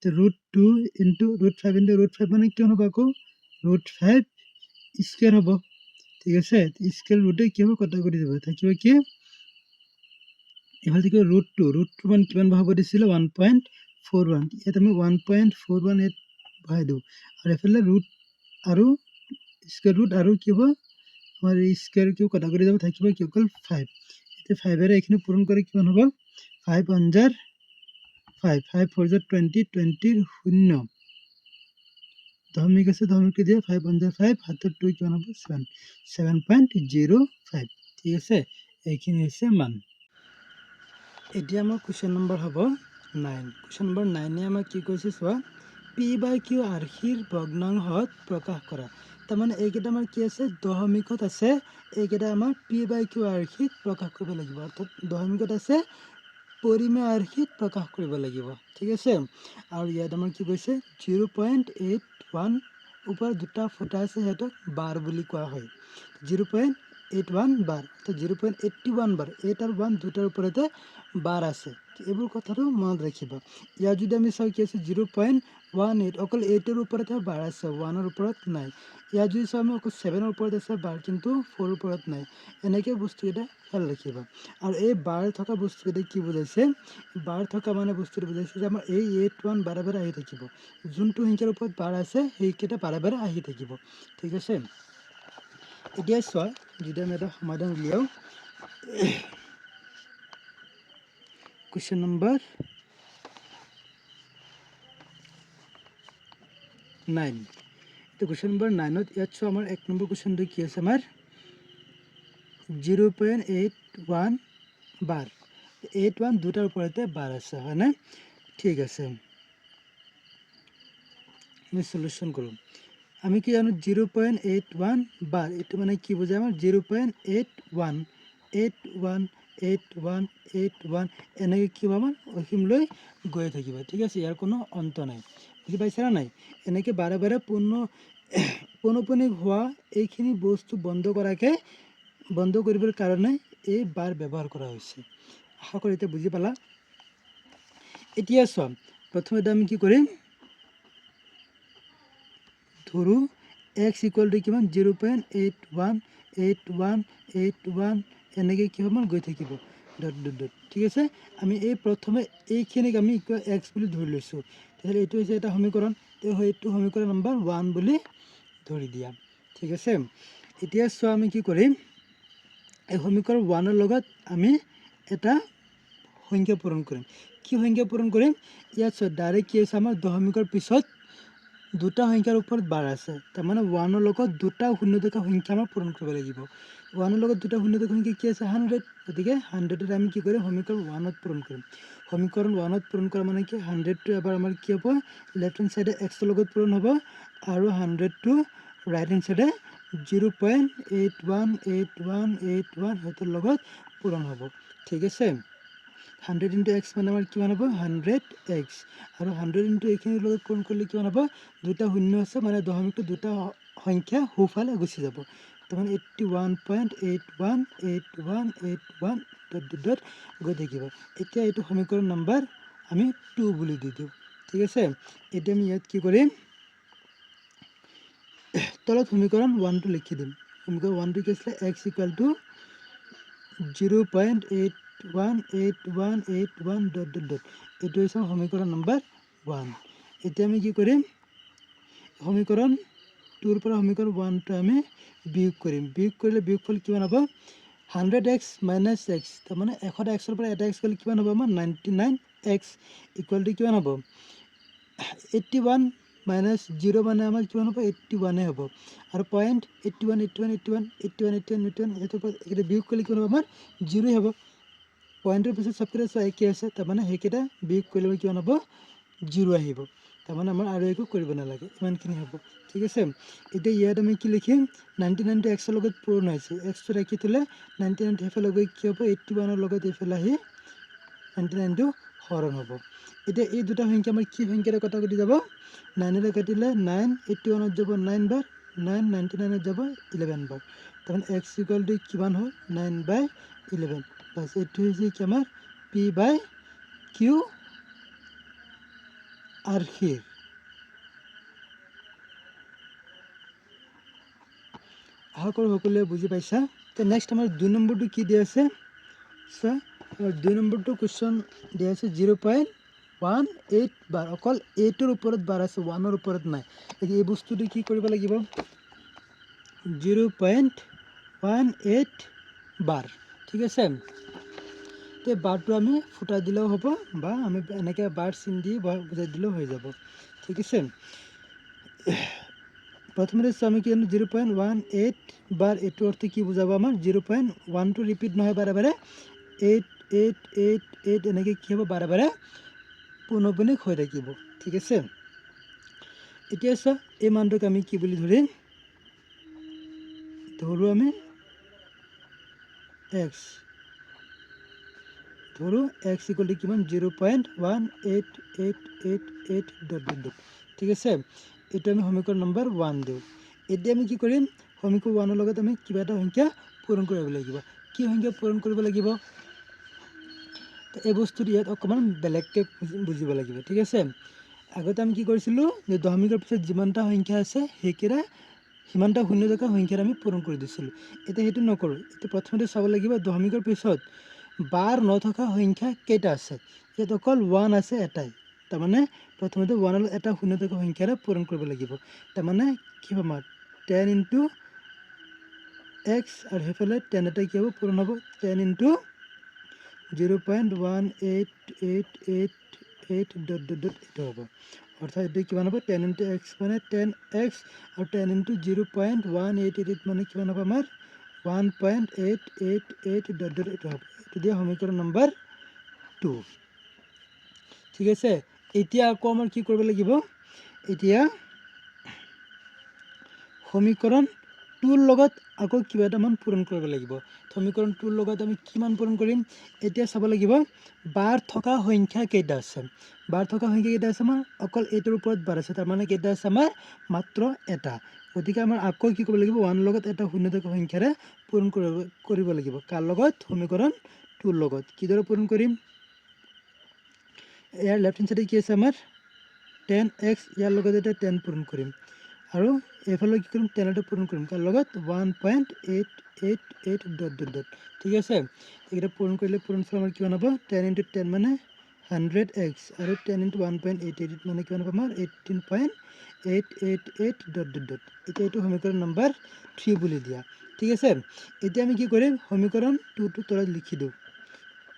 তো root two into root five into root five মানে কিমান হ'ব, আকৌ ৰুট ফাইভ স্কুৱেৰ হ'ব। ঠিক আছে, স্কুৱেৰ ৰুটে কি হ'ব, কটা কৰি যাব, থাকিব কি এইফালে থাকিব ৰুট টু, ৰুট টু মান কিমান বহাব দিছিলে, ওৱান পইণ্ট ফ'ৰ ওৱান, ইয়াত আমি one point four one eight বহাই দিওঁ, আৰু এইফালে ৰুট আৰু স্কুৱেৰ ৰুট আৰু কি হ'ব আমাৰ এই স্কুৱেৰ কিউ কটা কৰি যাব, থাকিব কি অকল ফাইভ। এতিয়া ফাইভেৰে এইখিনি পূৰণ কৰি কিমান হ'ব, ফাইভ ওৱান জাৰ ফাইভ, ফাইভ ফ'ৰ জাৰ টুৱেণ্টি, টুৱেণ্টিৰ শূন্য দশমিক আছে, দশমিকটো দিয়ে ফাইভ ওৱান জাৰ ফাইভ, সাতৰ টু কিমান হ'ব, seven, seven point zero' five. ঠিক আছে, এইখিনি হৈছে মান। এতিয়া আমাৰ কুৱেশ্যন নম্বৰ হ'ব নাইন। কুৱেশ্যন নম্বৰ নাইনে আমাক কি কৈছে চোৱা, পি বাই কিউ আৰ্হিৰ ভগ্নাংশত প্ৰকাশ কৰা। তাৰমানে এইকেইটা আমাৰ কি আছে, দশমিকত আছে, এইকেইটা আমাৰ পি বাই কিউ আৰ্হিত প্ৰকাশ কৰিব লাগিব, অৰ্থাৎ দশমিকত আছে পৰিমেয় আৰ্হিত প্ৰকাশ কৰিব লাগিব। ঠিক আছে, আৰু ইয়াত আমাৰ কি কৈছে, 0.81 ওপৰত দুটা ফুটা আছে, সিহঁতক বাৰ বুলি কোৱা হয়। 0.81 বাৰ, অৰ্থাৎ 0.81 বাৰ, এইট আৰু ওৱান দুটাৰ ওপৰতে বাৰ আছে। এইবোৰ কথাটো মনত ৰাখিবা। ইয়াত যদি আমি চাওঁ কি আছে, 0.18, অকল এইটৰ ওপৰতহে বাৰ আছে, ওৱানৰ ওপৰত নাই। ইয়াত যদি চাওঁ আমি অকল ছেভেনৰ ওপৰত আছে বাৰ, কিন্তু ফ'ৰৰ ওপৰত নাই। এনেকৈ বস্তুকেইটা খেয়াল ৰাখিবা। আৰু এই বাৰ থকা বস্তুকেইটা কি বুজাইছে, বাৰ থকা মানে বস্তুটো বুজাইছে যে আমাৰ এই এইট ওৱান বাৰে বাৰে আহি থাকিব, যোনটো সংখ্যাৰ ওপৰত বাৰ আছে সেইকেইটা বাৰে বাৰে আহি থাকিব। ঠিক আছে, এতিয়া চোৱা যদি আমি এটা সমাধান উলিয়াওঁ, কুৱেশ্যন নম্বৰ 9। এতিয়া কুৱেশ্যন নম্বৰ 9ত ইয়াত চোৱা আমাৰ 1 নম্বৰ কুৱেশ্যনটো কি আছে, আমাৰ 0.81 বাৰ, এইট ওৱান দুটাৰ ওপৰতে বাৰ আছে, হয়নে? ঠিক আছে, আমি চলিউশ্যন কৰোঁ। আমি কি জানো, 0.81 বাৰ, এইটো মানে কি বুজায় আমাৰ 0.81, eight one, eight one, eight one, এনেকৈ কি হ'ব আমাৰ অসীমলৈ গৈ থাকিব। ঠিক আছে, ইয়াৰ কোনো অন্ত নাই। বুজি পাইছা নাই? এনেকৈ বাৰে বাৰে পৌনঃপুনিক হোৱা এইখিনি বস্তু বন্ধ কৰিবৰ কাৰণে এই বাৰ ব্যৱহাৰ কৰা হৈছে। আশা কৰি এতিয়া বুজি পালা। এতিয়া চোৱা, প্ৰথমতে আমি কি কৰিম, ধৰোঁ এক্স ইকুৱেল টু কিমান, 0.81, eight one, eight one, এনেকৈ কি হ'ব গৈ থাকিব, ডট ডট ডট। ঠিক আছে, আমি এই প্ৰথমে এইখিনিক আমি ইকুৱেল এক্স বুলি ধৰি লৈছোঁ। তেতিয়াহ'লে এইটো হৈছে এটা সমীকৰণ, এইটো সমীকৰণ নম্বৰ 1 বুলি ধৰি দিয়া। ঠিক আছে, এতিয়া চোৱা আমি কি কৰিম, এই সমীকৰণ ওৱানৰ লগত আমি এটা সংখ্যা পূৰণ কৰিম। কি সংখ্যা পূৰণ কৰিম? ইয়াত চোৱা ডাইৰেক্ট কি হৈছে, আমাৰ দশমিকৰ পিছত দুটা সংখ্যাৰ ওপৰত বাৰ আছে, তাৰমানে ওৱানৰ লগত দুটা শূন্য থকা সংখ্যা আমাৰ পূৰণ কৰিব লাগিব। ওৱানৰ লগত দুটা শূন্য থকা সংখ্যা কি আছে, 100। গতিকে হাণ্ড্ৰেডত আমি কি কৰিম, সমীকৰণ ওৱানত পূৰণ কৰিম। সমীকৰণ ওৱানত পূৰণ কৰা মানে কি, হাণ্ড্ৰেডটো এবাৰ আমাৰ কি হ'ব, লেফ্ট হেণ্ড চাইডে এক্সৰ লগত পূৰণ হ'ব, আৰু হাণ্ড্ৰেডটো ৰাইট হেণ্ড চাইডে 0.81, eight one, eight one সেইটোৰ লগত পূৰণ হ'ব। ঠিক আছে, হাণ্ড্ৰেড ইণ্টু এক্স মানে আমাৰ কিমান হ'ব, হাণ্ড্ৰেড এক্স, আৰু হাণ্ড্ৰেড ইণ্টু এইখিনিৰ লগত পূৰণ কৰিলে কিমান হ'ব, দুটা শূন্য আছে মানে দশমিকটো দুটা সংখ্যা সোঁফালে গুচি যাব, তাৰমানে 81.81, eight one, eight one, dot dot dot গৈ থাকিব। এতিয়া এইটো সমীকৰণ নম্বৰ আমি 2 বুলি দি দিওঁ। ঠিক আছে, এতিয়া আমি ইয়াত কি কৰিম, তলত সমীকৰণ ওৱানটো লিখি দিম। সমীকৰণ ওৱানটো কি আছিলে, x equal to 0.81, eight one, eight one, dot dot dot, এইটো হৈছে সমীকৰণ নম্বৰ 1। এতিয়া আমি কি কৰিম, সমীকৰণ টুৰ পৰা সমীকৰণ ওৱানটো আমি বিয়োগ কৰিম। বিয়োগ কৰিলে বিয়োগফল কিমান হ'ব, হাণ্ড্ৰেড এক্স মাইনাছ এক্স, তাৰমানে এশটা এক্সৰ পৰা এটা এক্স গ'লে কিমান হ'ব আমাৰ, 99 এক্স ইকুৱেল টু কিমান হ'ব, 81 মাইনাছ জিৰ' মানে আমাৰ কিমান হ'ব, এইট্টি ওৱানে হ'ব, আৰু point eighty one, eighty one, eighty one, eighty one, eighty one, eighty one, সেইটোৰ পৰা এইকেইটা বিয়োগ কৰিলে কিমান হ'ব আমাৰ, জিৰ'ই হ'ব। পইণ্টৰ পিছত চবকেইটা চোৱা একে আছে, তাৰমানে সেইকেইটা বিয়োগ কৰিলে কিমান হ'ব, জিৰ' আহিব। তাৰমানে আমাৰ আৰু একো কৰিব নালাগে, ইমানখিনি হ'ব। ঠিক আছে, এতিয়া ইয়াত আমি কি লিখিম, নাইণ্টি নাইনটো এক্সৰ লগত পূৰণ হৈছে, এক্সটো ৰাখি থ'লে নাইণ্টি নাইনটো সেইফালে গৈ কি হ'ব, এইট্টি ওৱানৰ লগত এইফালে আহি নাইণ্টি নাইনটো হৰণ হ'ব। এতিয়া এই দুটা সংখ্যা আমাৰ কি সংখ্যাৰে কটাকটি যাব, নাইনেৰে কাটিলে নাইন, এইট্টি ওৱানত যাব নাইন বাৰ, নাইন নাইণ্টি নাইনত যাব ইলেভেন বাৰ, তাৰমানে এক্স ইকুৱেল টু কিমান হয়, নাইন বাই ইলেভেন। বাছ, এইটো হৈছে কি আমাৰ পি বাই কিউ আৰ্হিৰ। আশা কৰোঁ সকলোৱে বুজি পাইছা। নেক্সট আমাৰ 2 নম্বৰটো কি দিয়া আছে, চোৱা আমাৰ 2 নম্বৰটো কুৱেশ্যন দিয়া আছে 0.18 বাৰ, অকল এইটোৰ ওপৰত বাৰ আছে, ওৱানৰ ওপৰত নাই। এতিয়া এই বস্তুটো কি কৰিব লাগিব, 0.18 বাৰ। ঠিক আছে, এই বাৰটো আমি ফুটা দিলেও হ'ব বা আমি এনেকৈ বাৰ চিন দি বুজাই দিলেও হৈ যাব। ঠিক আছে, প্ৰথমতে চোৱা আমি কি জানো, 0.18 বাৰ, এইটো অৰ্থ কি বুজাব আমাৰ, জিৰ' পইণ্ট ওৱানটো ৰিপিট নহয় বাৰে বাৰে, এইট, এইট, এইট, এইট, এনেকৈ কি হ'ব বাৰে বাৰে পৌনঃপুনিক হৈ থাকিব। ঠিক আছে, এতিয়া চোৱা এই মানটোক আমি কি বুলি ধৰিম, ধৰোঁ আমি এক্স। ধৰোঁ এক্স ইকুৱেল টু কিমান, 0.18888 dot dot dot. ঠিক আছে, এইটো আমি সমীকৰণ নম্বৰ ওৱান দিওঁ। এতিয়া আমি কি কৰিম, সমীকৰণ ওৱানৰ লগত আমি কিবা এটা সংখ্যা পূৰণ কৰিব লাগিব। কি সংখ্যা পূৰণ কৰিব লাগিব, এই বস্তুটো ইয়াত অকণমান বেলেগকৈ বুজিব লাগিব। ঠিক আছে, আগতে আমি কি কৰিছিলোঁ যে দশমিকৰ পিছত যিমানটা সংখ্যা আছে সেইকেইটা সিমানটা শূন্য থকা সংখ্যাৰে আমি পূৰণ কৰি দিছিলোঁ। এতিয়া সেইটো নকৰোঁ। এতিয়া প্ৰথমতে চাব লাগিব দশমিকৰ পিছত বাৰ নথকা সংখ্যা কেইটা আছে। ইয়াত অকল ওৱান আছে এটাই, তাৰমানে প্ৰথমতে ওৱানৰ এটা শূন্য থকা সংখ্যাৰে পূৰণ কৰিব লাগিব। তাৰমানে কি হ'ব আমাৰ টেন ইনটু এক্স আৰু সেইফালে টেন এটা কি হ'ব, পূৰণ হ'ব 10 into 0.18888 dot dot dot এইটো হ'ব। অৰ্থাৎ এইটো কিমান হ'ব, টেন ইনটু এক্স মানে টেন এক্স আৰু 10 into 0.1888 মানে কিমান হ'ব আমাৰ 1.888 ডট ডট এইটো হ'ব। এইটো দিয়া সমীকৰণ নম্বৰ টু। ঠিক আছে, এতিয়া আকৌ আমাৰ কি কৰিব লাগিব, এতিয়া সমীকৰণ টুৰ লগত আকৌ কিবা এটা মান পূৰণ কৰিব লাগিব। সমীকৰণ টুৰ লগত আমি কিমান পূৰণ কৰিম, এতিয়া চাব লাগিব বাৰ থকা সংখ্যা কেইটা আছে। বাৰ থকা সংখ্যা কেইটা আছে, আমাৰ অকল এইটোৰ ওপৰত বাৰ আছে, তাৰমানে কেইটা আছে আমাৰ মাত্ৰ এটা। গতিকে আমাৰ আকৌ কি কৰিব লাগিব, ওৱানৰ লগত এটা শূন্য থকা সংখ্যাৰে পূৰণ কৰিব লাগিব। কাৰ লগত, সমীকৰণ টুৰ লগত। কিদৰে পূৰণ কৰিম, ইয়াৰ লেফ্ট হেণ্ড চাইডে কি আছে আমাৰ টেন এক্স, ইয়াৰ লগত এতিয়া টেন পূৰণ কৰিম আৰু এইফালে কি কৰিম, টেনতে পূৰণ কৰিম কাৰ লগত, 1.888 dot dot dot. ঠিক আছে, এইকেইটা পূৰণ কৰিলে পূৰণ ফল আমাৰ কিমান হ'ব, টেন ইনটু টেন মানে হাণ্ড্ৰেড এক্স আৰু 10 ইনটু 1.888 মানে কিমান হ'ব আমাৰ 18.888 dot dot dot. এতিয়া এইটো সমীকৰণ নম্বৰ থ্ৰী বুলি দিয়া। ঠিক আছে, এতিয়া আমি কি কৰিম, সমীকৰণ টুটো তলত লিখি দিওঁ।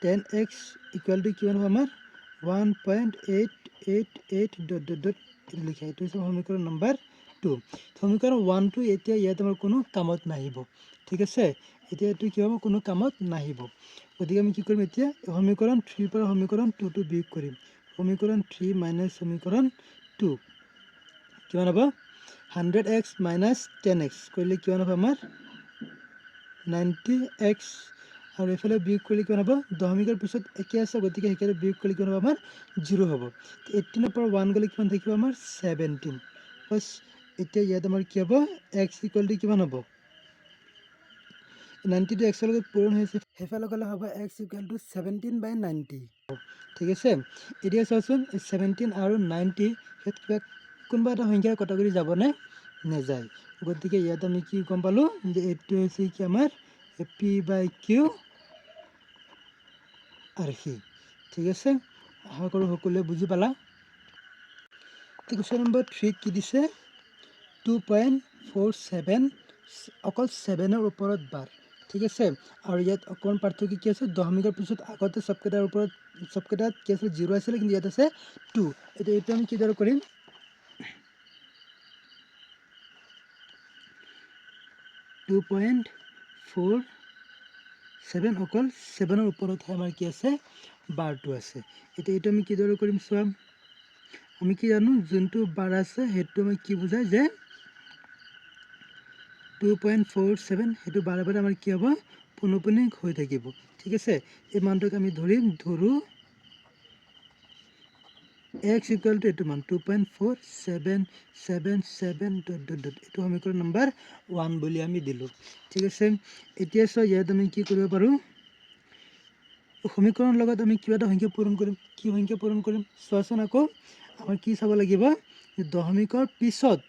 টেন এক্স ইকুৱেল টু কিমান হ'ব আমাৰ 1.888 dot dot dot এইটো লিখা। এইটো হৈছে সমীকৰণ নম্বৰ টু। সমীকৰণ ওৱানটো এতিয়া ইয়াত আমাৰ কোনো কামত নাহিব। ঠিক আছে, এতিয়া এইটো কি হ'ব, কোনো কামত নাহিব। গতিকে আমি কি কৰিম, এতিয়া সমীকৰণ থ্ৰীৰ পৰা সমীকৰণ টুটো বিয়োগ কৰিম। সমীকৰণ থ্ৰী মাইনাছ সমীকৰণ টু কিমান হ'ব, 100 x minus 10 x কৰিলে কিমান হ'ব আমাৰ 90 এক্স আৰু এইফালে বিয়োগ কৰিলে কিমান হ'ব, দশমিকৰ পিছত একে আছে, গতিকে সেইকাৰণে বিয়োগ কৰিলে কিমান হ'ব আমাৰ জিৰ' হ'ব। এইটিনৰ পৰা ওৱান গ'লে কিমান থাকিব আমাৰ 17। বাছ, এতিয়া ইয়াত আমাৰ কি হ'ব, এক্স ইকুৱেল টু কিমান হ'ব, 90টো এক্সৰ লগত পূৰণ হৈ আছে, সেইফালে গ'লে হ'ব x equal to 17 by 90। ঠিক আছে, এতিয়া চোৱাচোন 17 আৰু 90 ইয়াত কিবা কোনোবা এটা সংখ্যা কটাকটি যাবনে নেযায়। গতিকে ইয়াত আমি কি গম পালোঁ যে এইটো হৈছে কি আমাৰ পি বাই কিউ আৰ্হি। ঠিক আছে, আশা কৰোঁ সকলোৱে বুজি পালা। কুৱেশ্যন নম্বৰ থ্ৰীত কি দিছে, 2.47, অকল ছেভেনৰ ওপৰত বাৰ। ঠিক আছে, আৰু ইয়াত অকণমান পাৰ্থক্য কি আছে, দশমিকৰ পিছত আগতে চবকেইটাৰ ওপৰত চবকেইটাত কি আছিলে, জিৰ' আছিলে, কিন্তু ইয়াত আছে টু। এতিয়া এইটো আমি কিদৰে কৰিম, 2.47 অকল ছেভেনৰ ওপৰতহে আমাৰ কি আছে, বাৰটো আছে। এতিয়া এইটো আমি কিদৰে কৰিম চোৱা, আমি কি জানো, যোনটো বাৰ আছে সেইটো আমি কি বুজায় যে 2.47, সেইটো বাৰে বাৰে আমাৰ কি হ'ব, পৌনঃপুনিক হৈ থাকিব। ঠিক আছে, এই মানটোক আমি ধৰিম, ধৰোঁ এক্স ইকুৱেল টু এইটো মান 2.4777 dot dot dot, এইটো সমীকৰণ নম্বৰ ওৱান বুলি আমি দিলোঁ। ঠিক আছে, এতিয়া চোৱা ইয়াত আমি কি কৰিব পাৰোঁ, সমীকৰণৰ লগত আমি কিবা এটা সংখ্যা পূৰণ কৰিম। কি সংখ্যা পূৰণ কৰিম চোৱাচোন, আকৌ আমাৰ কি চাব লাগিব, দশমিকৰ পিছত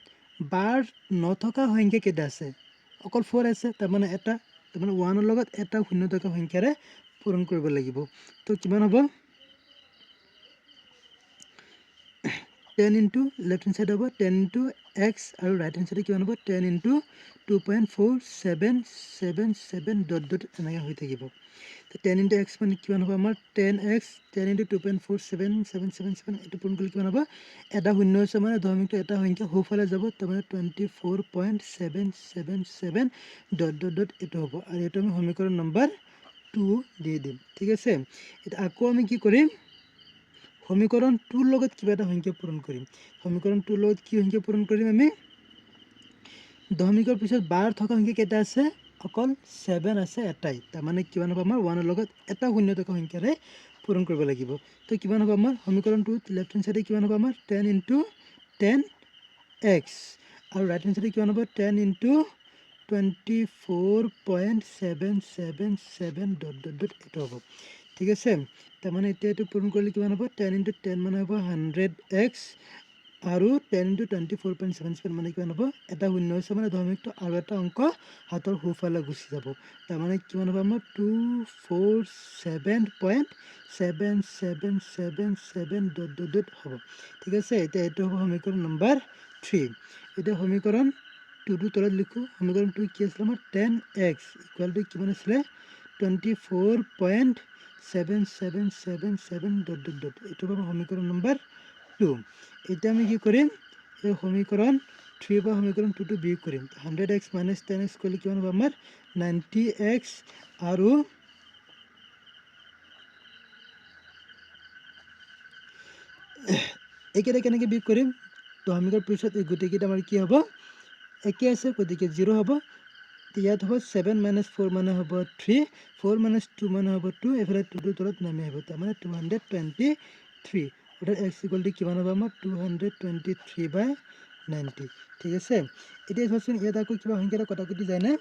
বাৰ নথকা সংখ্যা কেইটা আছে, অকল ফ'ৰ আছে, তাৰমানে এটা, তাৰমানে ওৱানৰ লগত এটা শূন্য থকা সংখ্যাৰে পূৰণ কৰিব লাগিব। তো কিমান হ'ব, 10 ইনটু লেফ্ট হেণ্ড চাইড হ'ব টেন ইনটু এক্স আৰু ৰাইট হেণ্ড চাইডে কিমান হ'ব, 10 into 2.4777 dot dot এনেকৈ হৈ থাকিব। টেন ইনটু এক্স মানে কিমান হ'ব আমাৰ 10 x, 10 into 2.47777, এইটো পূৰণ কৰিলে কিমান হ'ব, এটা শূন্য আছে মানে দশমিকটো এটা সংখ্যা সোঁফালে যাব, তাৰমানে 24.777 dot dot dot এইটো হ'ব। আৰু এইটো আমি সমীকৰণ নম্বৰ টু দি দিম। ঠিক আছে, এতিয়া আকৌ আমি কি কৰিম, সমীকৰণ টুৰ লগত কিবা এটা সংখ্যা পূৰণ কৰিম। সমীকৰণ টুৰ লগত কি সংখ্যা পূৰণ কৰিম আমি, দশমিকৰ পিছত বাৰ থকা সংখ্যা কেইটা আছে, অকল 7 আছে এটাই, তাৰমানে কিমান হ'ব আমাৰ ওৱানৰ লগত এটা শূন্য থকা সংখ্যাৰে পূৰণ কৰিব লাগিব। তো কিমান হ'ব আমাৰ সমীকৰণটোত লেফ্ট হেণ্ড চাইডে কিমান হ'ব আমাৰ টেন ইনটু টেন এক্স আৰু ৰাইট হেণ্ড চাইডে কিমান হ'ব ten into 24.777 dot dot dot এইটো হ'ব। ঠিক আছে, তাৰমানে এতিয়া এইটো পূৰণ কৰিলে কিমান হ'ব টেন ইনটু টেন মানে হ'ব হাণ্ড্ৰেড এক্স আৰু ten into 24.77 মানে কিমান হ'ব এটা শূন্য হৈছে মানে দশমিকটো আৰু এটা অংক হাতৰ সোঁফালে গুচি যাব, তাৰমানে কিমান হ'ব আমাৰ 247.7777 ডট ডট ডট হ'ব। ঠিক আছে, এতিয়া এইটো হ'ব সমীকৰণ নম্বৰ 3। এতিয়া সমীকৰণ টুটো তলত লিখোঁ। সমীকৰণ টু কি আছিলে আমাৰ টেন এক্স ইকুৱেল টু কিমান আছিলে 24.7777 ডট ডট ডট, এইটো হ'ব সমীকৰণ নম্বৰ 2। এতিয়া আমি কি কৰিম, এই সমীকৰণ 3 পৰা সমীকৰণ টুটো বিয়োগ কৰিম। Hundred x minus ten x কৰিলে কিমান হ'ব আমাৰ নাইণ্টি এক্স আৰু এইকেইটা কেনেকৈ বিয়োগ কৰিম, দশমিকৰ পিছত এই গোটেইকেইটা আমাৰ কি হ'ব একে আছে, গতিকে জিৰ' হ'ব। ইয়াত হ'ব ছেভেন মাইনাছ ফ'ৰ মানে হ'ব থ্ৰী, ফ'ৰ মাইনাছ টু মানে হ'ব টু, এইফালে টুটোৰ তলত নামি আহিব, তাৰমানে 223। অৰ্থাৎ এক্স ইকুৱেল টু কিমান হ'ব আমাৰ 223/90। ঠিক আছে, এতিয়া চোৱাচোন ইয়াত আকৌ কিবা সংখ্যা এটা কটাকটি যায়নে।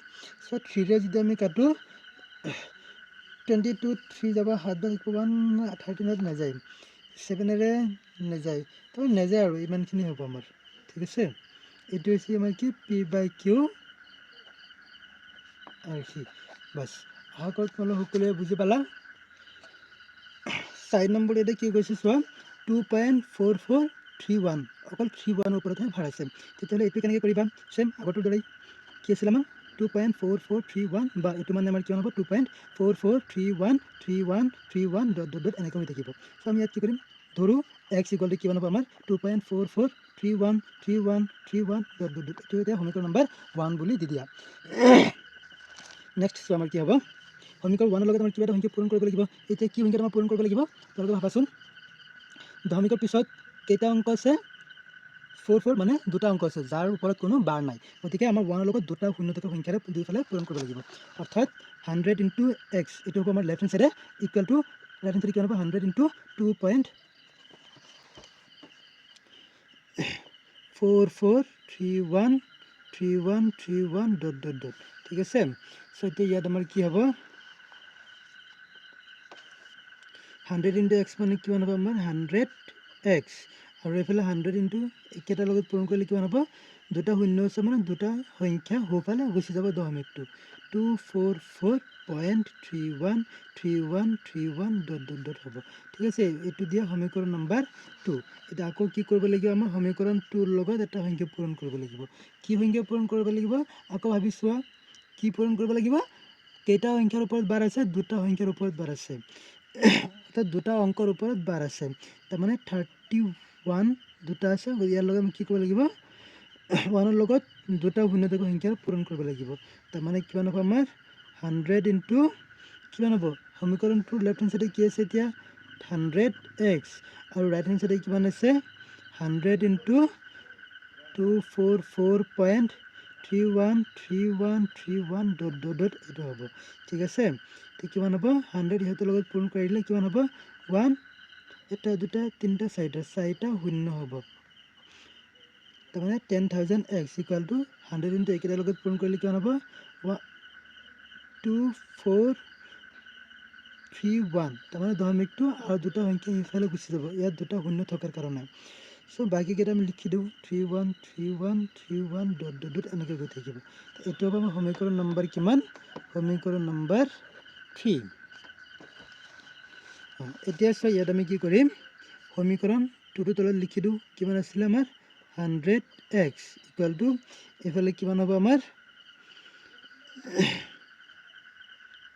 চ' থ্ৰীৰে যদি আমি কাটো 22 থ্ৰী যাব সাত বাৰ ওৱান থাৰ্টিনত নাযায়, ছেভেনেৰে নাযায়, তাৰমানে নাযায় আৰু ইমানখিনি হ'ব আমাৰ। ঠিক আছে, এইটো হৈছে আমাৰ কি পি বাই কিউ আৰু সি বাছ। আশা কৰোঁ তোমালোক সকলোৱে বুজি পালা। 4 নম্বৰ এতিয়া কি কৈছে চোৱা, 2.4431, অকল থ্ৰী ওৱানৰ ওপৰতহে ভাৰ আছে। তেতিয়াহ'লে এইটো কেনেকৈ কৰিবা, ছেম আগৰটোৰ দৰেই কি আছিলে আমাৰ 2.4431 বা এইটো মানে আমাৰ কিমান হ'ব 2.44313131 ডট ডট ডট এনেকৈ হৈ থাকিব। চ' আমি ইয়াত কি কৰিম, ধৰোঁ এক্স ইকুৱেল টু কিমান হ'ব আমাৰ 2.44313131 ডট ডট ডট, এইটো এতিয়া সমীকৰণ নম্বৰ 1 বুলি দি দিয়া। নেক্সট চোৱা আমাৰ কি হ'ব, সমীকৰণ ওৱানৰ লগত আমাৰ কিবা এটা সংখ্যা পূৰণ কৰিব লাগিব। এতিয়া কি সংখ্যা আমাৰ পূৰণ কৰিব লাগিব তোমালোকে ভাবাচোন। দশমিকৰ পিছত কেইটা অংক আছে, ফ'ৰ ফ'ৰ মানে দুটা অংক আছে যাৰ ওপৰত কোনো বাৰ নাই, গতিকে আমাৰ ওৱানৰ লগত দুটা শূন্য থকা সংখ্যাৰে দুইফালে পূৰণ কৰিব লাগিব। অৰ্থাৎ হাণ্ড্ৰেড ইনটু এক্স, এইটো হ'ব আমাৰ লেফ্ট হেণ্ড চাইডে ইকুৱেল টু ৰাইট হেণ্ড চাইডে কিমান হ'ব hundred into 2.44313131 dot dot dot. ঠিক আছে, চ' এতিয়া ইয়াত আমাৰ কি হ'ব হাণ্ড্ৰেড ইনটু এক্স মানে কিমান হ'ব আমাৰ হাণ্ড্ৰেড এক্স আৰু এইফালে হাণ্ড্ৰেড ইনটু একেটাৰ লগত পূৰণ কৰিলে কিমান হ'ব দুটা শূন্য আছে মানে দুটা সংখ্যা সোঁফালে গুচি যাব দশমিকটো 244.313131 ডট ডট ডট হ'ব। ঠিক আছে, এইটো দিয়া সমীকৰণ নম্বৰ 2। এতিয়া আকৌ কি কৰিব লাগিব আমাৰ সমীকৰণ টুৰ লগত এটা সংখ্যা পূৰণ কৰিব লাগিব। কি সংখ্যা পূৰণ কৰিব লাগিব আকৌ ভাবি চোৱা, কি পূৰণ কৰিব লাগিব, কেইটা সংখ্যাৰ ওপৰত বাৰ আছে, দুটা সংখ্যাৰ ওপৰত বাৰ আছে, অৰ্থাৎ দুটা অংকৰ ওপৰত বাৰ আছে, তাৰমানে 31 দুটা আছে। ইয়াৰ লগত আমি কি কৰিব লাগিব, ওৱানৰ লগত দুটা শূন্য থকা সংখ্যাৰ পূৰণ কৰিব লাগিব, তাৰমানে কিমান হ'ব আমাৰ হাণ্ড্ৰেড ইনটু কিমান হ'ব, সমীকৰণটোৰ লেফ্ট হেণ্ড চাইডে কি আছে এতিয়া হাণ্ড্ৰেড এক্স আৰু ৰাইট হেণ্ড চাইডে কিমান আছে hundred into 244.313131 dot dot dot এইটো হ'ব। ঠিক আছে, এতিয়া কিমান হ'ব হাণ্ড্ৰেড ইহঁতৰ লগত পূৰণ কৰি দিলে কিমান হ'ব ওৱান, এটা দুটা তিনিটা চাৰিটা, চাৰিটা শূন্য হ'ব, তাৰমানে 10,000 x equal to hundred into এইকেইটাৰ লগত পূৰণ কৰিলে কিমান হ'ব 2431, তাৰমানে দশমিকটো আৰু দুটা সংখ্যা সিফালে গুচি যাব ইয়াত দুটা শূন্য থকাৰ কাৰণে। চ' বাকীকেইটা আমি লিখি দিওঁ 313131 ডট ডট ডট এনেকৈ গৈ থাকিব। এইটো হ'ব আমাৰ সমীকৰণ নম্বৰ কিমান, সমীকৰণ নম্বৰ 3। এতিয়া চোৱা ইয়াত আমি কি কৰিম, সমীকৰণ টুটো তলত লিখি দিওঁ, কিমান আছিলে আমাৰ হাণ্ড্ৰেড এক্স ইকুৱেল টু এইফালে কিমান হ'ব আমাৰ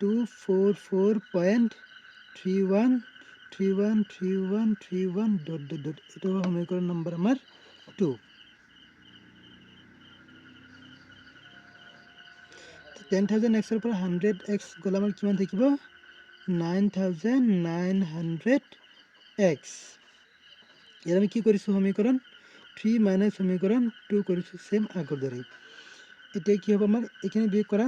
244.31313131 ডট ডট ডট, এইটো হ'ব সমীকৰণ নম্বৰ আমাৰ 2। 10,000 এক্সৰ পৰা হাণ্ড্ৰেড এক্স গ'লে আমাৰ কিমান থাকিব 9,900 এক্স। ইয়াত আমি কি কৰিছোঁ সমীকৰণ 3 মাইনাছ সমীকৰণ 2 কৰিছোঁ ছেম আগৰ দৰেই। এতিয়া কি হ'ব আমাৰ এইখিনি বিয়োগ কৰা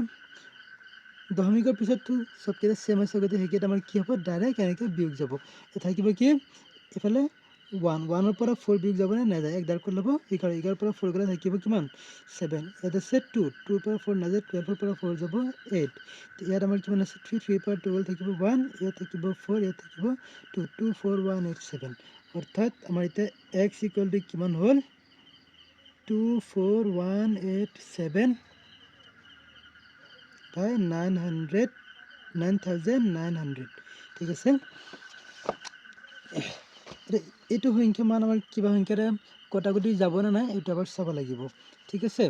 দশমিকৰ পিছততো চবকেইটা ছেম আছে, গতিকে সেইকেইটা আমাৰ কি হ'ব? ডাইৰেক্ট এনেকৈ বিয়োগ যাব। থাকিব কি এইফালে? ওৱান। ওৱানৰ পৰা ফ'ৰ বিয়োগ যাবনে নাযায়? এক দাৰ কৰি ল'ব 11। 11ৰ পৰা ফ'ৰ গ'লে থাকিব কিমান? ছেভেন। ইয়াত আছে টু। টুৰ পৰা ফ'ৰ নাযায়। 12ৰ পৰা ফ'ৰ যাব এইট। ইয়াত আমাৰ কিমান আছে? থ্ৰী। থ্ৰীৰ পৰা টু গ'লে থাকিব ওৱান। ইয়াত থাকিব ফ'ৰ, ইয়াত থাকিব two. 2, 4, 1, 8, 7। অৰ্থাৎ আমাৰ এতিয়া এক্স ইকুৱেল টু কিমান হ'ল? 2, 4, 1, 8, 7 by 900, 9900। ঠিক আছে। এতিয়া এইটো সংখ্যা মান আমাৰ কিবা সংখ্যাৰে কটাকটি যাবনে নাই, এইটো এবাৰ চাব লাগিব। ঠিক আছে।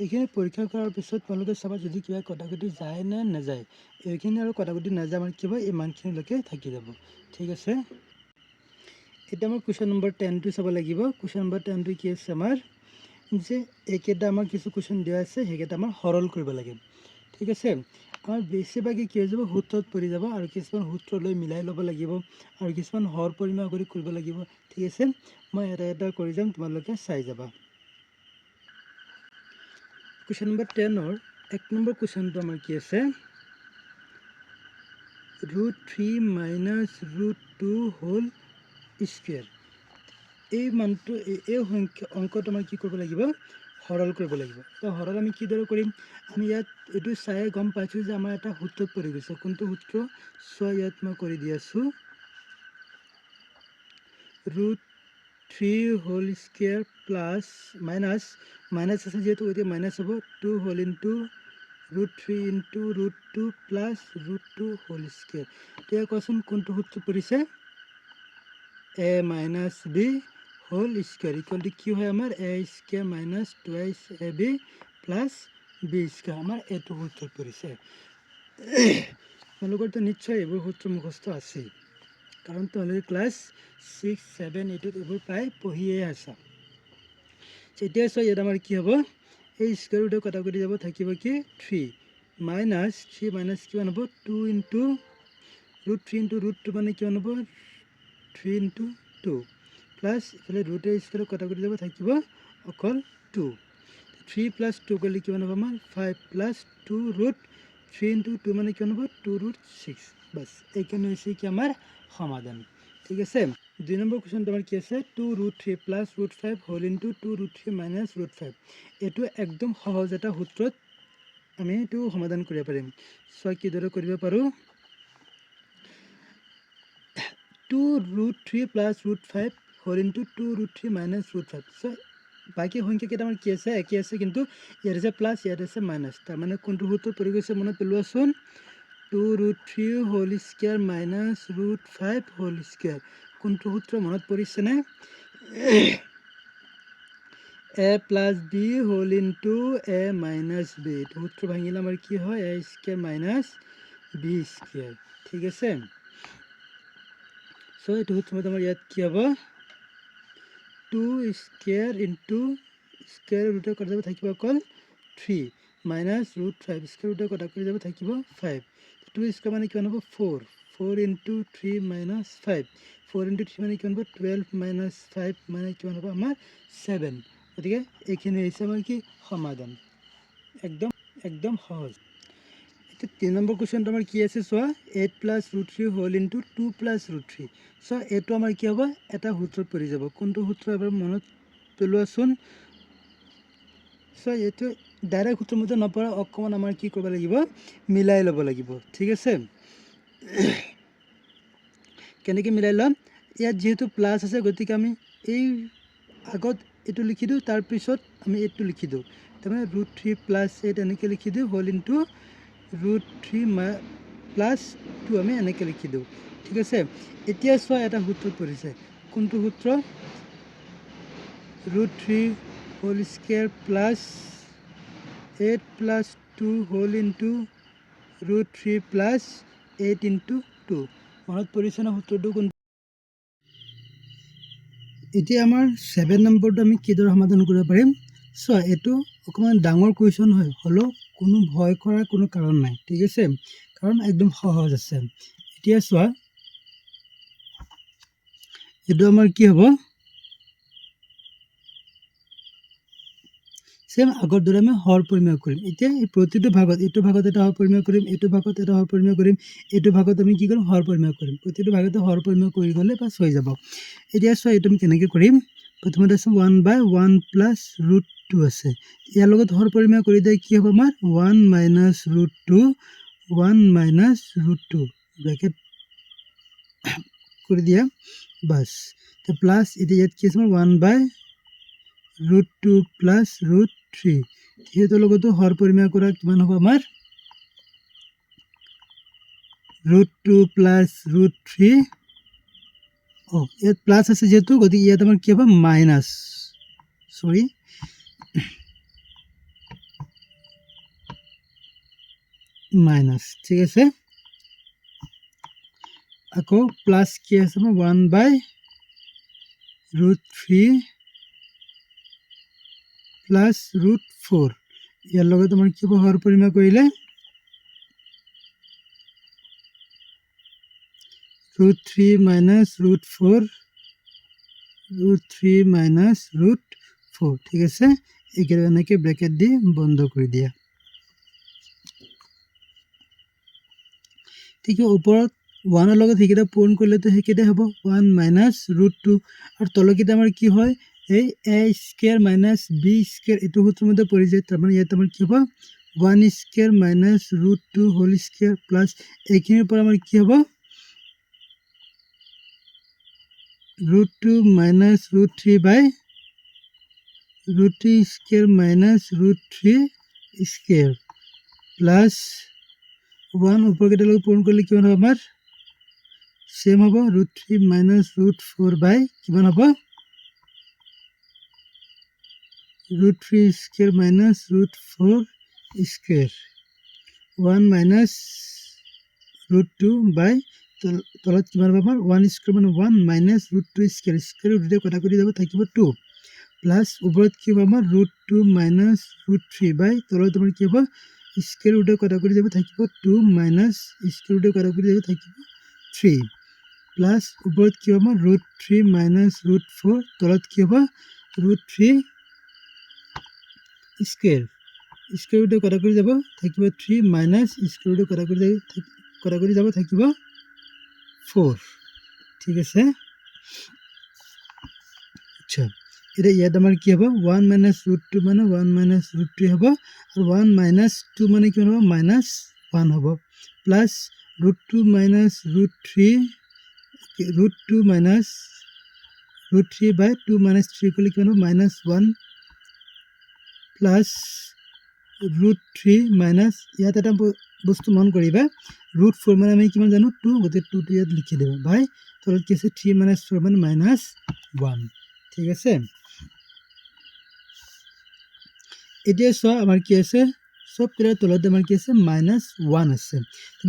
এইখিনি পৰীক্ষা কৰাৰ পিছত তোমালোকে চাবা যদি কিবা কটাকটি যায় নে নাযায়। এইখিনি আৰু কটাকটি নাযায়, আমাৰ কিবা ইমানখিনিলৈকে থাকি যাব। ঠিক আছে। এতিয়া আমাৰ কুৱেশ্যন নম্বৰ 10টো চাব লাগিব। কুৱেশ্যন নম্বৰ 10টো কি আছে আমাৰ যে এইকেইটা আমাৰ কিছু কুৱেশ্যন দিয়া আছে, সেইকেইটা আমাৰ সৰল কৰিব লাগে। ঠিক আছে। আমাৰ বেছিভাগে কি হৈ যাব? সূত্ৰত পৰি যাব আৰু কিছুমান সূত্ৰ লৈ মিলাই ল'ব লাগিব আৰু কিছুমান হৰ পৰিমাণ কৰি কৰিব লাগিব। ঠিক আছে। মই এটা এটা কৰি যাম, তোমালোকে চাই যাবা। কুৱেশ্যন নম্বৰ 10ৰ 1 নম্বৰ কুৱেশ্যনটো আমাৰ কি আছে? Root three minus root two whole square। এই মানটো, এই সংখ্যা অংকটো আমাৰ কি কৰিব লাগিব? সৰল কৰিব লাগিব। তো সৰল আমি কিদৰে কৰিম? আমি ইয়াত এইটো চাই গম পাইছোঁ যে আমাৰ এটা সূত্ৰত পৰি গৈছে। কোনটো সূত্ৰ চোৱা, ইয়াত মই কৰি দি আছোঁ। Root three whole square plus, minus, minus আছে যিহেতু, গতিকে মাইনাছ হ'ব, two whole into root three into root two plus root two whole square। এতিয়া কোৱাচোন, কোনটো সূত্ৰ পৰিছে? A minus b whole square equal to কি হয় আমাৰ? A square minus twice a b plus b square। আমাৰ এইটো সূত্ৰত পৰিছে। তোমালোকৰতো নিশ্চয় এইবোৰ সূত্ৰ মুখস্থ আছেই, কাৰণ তোমালোকে ক্লাছ 6, 7, 8ত এইবোৰ প্ৰায় পঢ়িয়ে আছা। এতিয়া চোৱা, ইয়াত আমাৰ কি হ'ব? এই স্কুৱেৰ ৰুটে কটাকটি যাব। থাকিব কি? থ্ৰী মাইনাছ, থ্ৰী মাইনাছ কিমান হ'ব? Two into root three into root two মানে কিমান হ'ব? Three into two. প্লাছ ইফালে ৰুটে স্কুৱেৰে কটাকটি যাব, থাকিব অকল টু। থ্ৰী প্লাছ টু কৰিলে কিমান হ'ব আমাৰ? Five plus two root three into two মানে কিমান হ'ব? Two root six. বাছ, এইখিনি হৈছে কি আমাৰ সমাধান। ঠিক আছে। 2 নম্বৰ কুৱেশ্যনটো আমাৰ কি আছে? Two root three plus root five whole into two root three minus root five। এইটো একদম সহজ এটা সূত্ৰত আমি এইটো সমাধান কৰিব পাৰিম। চোৱা, কিদৰে কৰিব পাৰোঁ। Two root three plus root five whole into two root three minus root five। চ' বাকী সংখ্যা কেইটামান কি আছে? একে আছে, কিন্তু ইয়াত আছে প্লাছ, ইয়াত আছে মাইনাছ। তাৰমানে কোনটো সূত্ৰ পৰি গৈছে মনত পেলোৱাচোন। Two root three whole square minus root five whole square। কোনটো সূত্ৰ মনত পৰিছেনে? A plus b whole into a minus b। এইটো সূত্ৰ ভাঙিলে আমাৰ কি হয়? A square minus b square। ঠিক আছে। চ' এইটো সূত্ৰ মতে আমাৰ ইয়াত কি হ'ব? টু স্কুৱেৰ ইনটু স্কুৱেৰ ৰুটে কটা যাব, থাকিব অকল three minus root five, square ৰুটে কটা কৰি যাব, থাকিব ফাইভ। টু স্কুৱেৰ মানে কিমান হ'ব? Four। Four into three minus five। Four into three মানে কিমান হ'ব? 12 মাইনাছ ফাইভ মানে কিমান হ'ব আমাৰ? ছেভেন। গতিকে এইখিনি হৈছে আমাৰ কি সমাধান। একদম একদম সহজ। এতিয়া 3 নম্বৰ কুৱেশ্যনটো আমাৰ কি আছে চোৱা। Eight plus root three whole into two plus root three। চ' এইটো আমাৰ কি হ'ব? এটা সূত্ৰত পৰি যাব। কোনটো সূত্ৰ এবাৰ মনত পেলোৱাচোন। চ' এইটো ডাইৰেক্ট সূত্ৰ মতে নপৰে, অকণমান আমাৰ কি কৰিব লাগিব? মিলাই ল'ব লাগিব। ঠিক আছে। কেনেকৈ মিলাই ল'ম? ইয়াত যিহেতু প্লাছ আছে, গতিকে আমি এই আগত এইটো লিখি দিওঁ, তাৰপিছত আমি এইটো লিখি দিওঁ। তাৰমানে ৰুট থ্ৰী প্লাছ এইট এনেকৈ লিখি দিওঁ, whole into root three plus two আমি এনেকৈ লিখি দিওঁ। ঠিক আছে। এতিয়া চোৱা, এটা সূত্ৰত পৰিছে। কোনটো সূত্ৰ? Root three whole square plus eight plus two whole into root three plus eight into two। মনত পৰিছে ন সূত্ৰটো কোনটো? এতিয়া আমাৰ 7 নম্বৰটো আমি কিদৰে সমাধান কৰিব পাৰিম চোৱা। এইটো অকণমান ডাঙৰ কুৱেশ্যন হয়, হ'লেও কোনো ভয় কৰাৰ কোনো কাৰণ নাই। ঠিক আছে, কাৰণ একদম সহজ আছে। এতিয়া চোৱা, এইটো আমাৰ কি হ'ব? ছেম আগৰ দৰে আমি হৰ পৰিমেয় কৰিম। এতিয়া এই প্ৰতিটো ভাগত, এইটো ভাগত এটা হৰ পৰিমেয় কৰিম, এইটো ভাগত এটা হৰ পৰিমেয় কৰিম, এইটো ভাগত আমি কি কৰিম? হৰ পৰিমেয় কৰিম। প্ৰতিটো ভাগতে হৰ পৰিমেয় কৰি গ'লে বাছ হৈ যাব। এতিয়া চোৱা, এইটো আমি কেনেকৈ কৰিম? প্ৰথমতে আছে one by one plus root two আছে। ইয়াৰ লগত হৰ পৰিমেয় কৰি দিয়ে কি হ'ব আমাৰ? One minus root two, one minus root two, bracket কৰি দিয়া, বাছ। প্লাছ এতিয়া ইয়াত কি আছে আমাৰ? One by root two plus root three। সিহঁতৰ লগতো হৰ পৰিমেয় কৰা কিমান হ'ব আমাৰ? Root two plus root three। অঁ, ইয়াত প্লাছ আছে যিহেতু, গতিকে ইয়াত আমাৰ কি হ'ব? মাইনাছ, চৰি, মাইনাছ, ঠিক আছে। আকৌ প্লাছ কি আছে আমাৰ? One by root three plus root four। ইয়াৰ লগত আমাৰ কি হ'ব হৰ পৰিমেয় কৰিলে? Root three minus root four, root three minus root four, ঠিক আছে। এইকেইটা এনেকৈ ব্ৰেকেট দি বন্ধ কৰি দিয়া। ঠিক, ওপৰত ওৱানৰ লগত সেইকেইটা পূৰণ কৰিলেতো সেইকেইটাই হ'ব, ওৱান মাইনাছ ৰুট টু। আৰু তলকেইটা আমাৰ কি হয়? এই A square minus B square, এইটো সূত্ৰৰ মতে পৰি যায়। তাৰমানে ইয়াত আমাৰ কি হ'ব? One square minus root two whole square plus এইখিনিৰ পৰা আমাৰ কি হ'ব? Root two minus root three by root three square minus root three square plus one। ওপৰকেইটাৰ লগত পূৰণ কৰিলে কিমান হ'ব আমাৰ? ছেম হ'ব, root three minus root four by কিমান হ'ব? Root three square minus root four square, one minus root two by তলত কিমান হ'ব আমাৰ? ওৱান স্কুৱেৰ মানে one minus root two square, square দুটা কটাকটি যাব, থাকিব টু। প্লাছ ওপৰত কি হ'ব আমাৰ? Root two minus root three by তলত আমাৰ কি হ'ব? স্কুৱেৰ ৰুটে কটাকটি যাব, থাকিব টু মাইনাছ স্কুৱেৰ ৰুটে কটাকটি যাব, থাকিব থ্ৰী। প্লাছ ওপৰত কি হ'ব আমাৰ? Root three minus root four, তলত কি হ'ব? ৰুট থ্ৰী স্কুৱেৰ, স্কুৱেৰ ৰুটে কটাকটি যাব, থাকিব থ্ৰী মাইনাছ স্কুৱেৰ ৰুটে কটাকটি যাব, থাকিব ফ'ৰ, ঠিক আছে। আচ্ছা, এতিয়া ইয়াত আমাৰ কি হ'ব? ওৱান মাইনাছ ৰুট টু মানে ওৱান মাইনাছ ৰুট থ্ৰী হ'ব, আৰু ওৱান মাইনাছ টু মানে কিমান হ'ব? মাইনাছ ওৱান হ'ব। Plus root two minus root three, root two minus root three by two minus three কৰিলে কিমান হ'ব? Minus one plus root three minus, ইয়াত এটা বস্তু মন কৰিবা, ৰুট ফ'ৰ মানে আমি কিমান জানো? টু, গতিকে টুটো ইয়াত লিখি দিবা। বাই তলত কি আছে? থ্ৰী মাইনাছ ফ'ৰ মানে মাইনাছ ওৱান, ঠিক আছে। এতিয়া চোৱা, আমাৰ কি আছে? চবকেইটাৰ তলত আমাৰ কি আছে? মাইনাছ ওৱান আছে।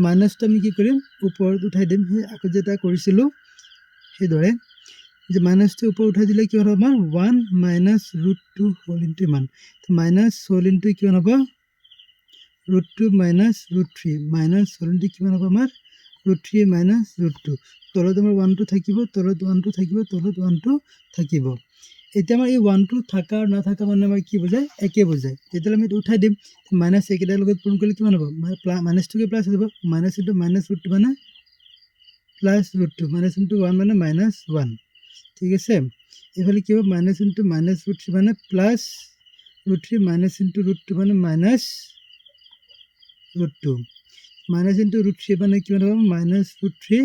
মাইনাছটো আমি কি কৰিম? ওপৰত উঠাই দিম, সেই আগত যে এটা কৰিছিলোঁ সেইদৰে। যে মাইনাছটো ওপৰত উঠাই দিলে কিমান হ'ব আমাৰ? One minus root two whole into ইমান মাইনাছ হোল ইনটু কিমান হ'ব? Root two minus root three minus whole into কিমান হ'ব আমাৰ? Root three minus root two। তলত আমাৰ ওৱানটো থাকিব, তলত ওৱানটো থাকিব, তলত ওৱানটো থাকিব। এতিয়া আমাৰ এই ওৱানটো থকা আৰু নাথাকা মানে আমাৰ কি বুজায়? একে বুজায়। তেতিয়াহ'লে আমি এইটো উঠাই দিম। মাইনাছ এইকেইটাৰ লগত পূৰণ কৰিলে কিমান হ'ব? মাইনাছটোকে প্লাছ হৈ যাব। Minus into minus root two মানে plus root two, minus into one মানে মাইনাছ ওৱান, ঠিক আছে। এইফালে কি হ'ব? Minus into minus root three মানে plus root three, minus into root two মানে minus root two, minus into root three মানে কিমান হ'ব? Minus root three,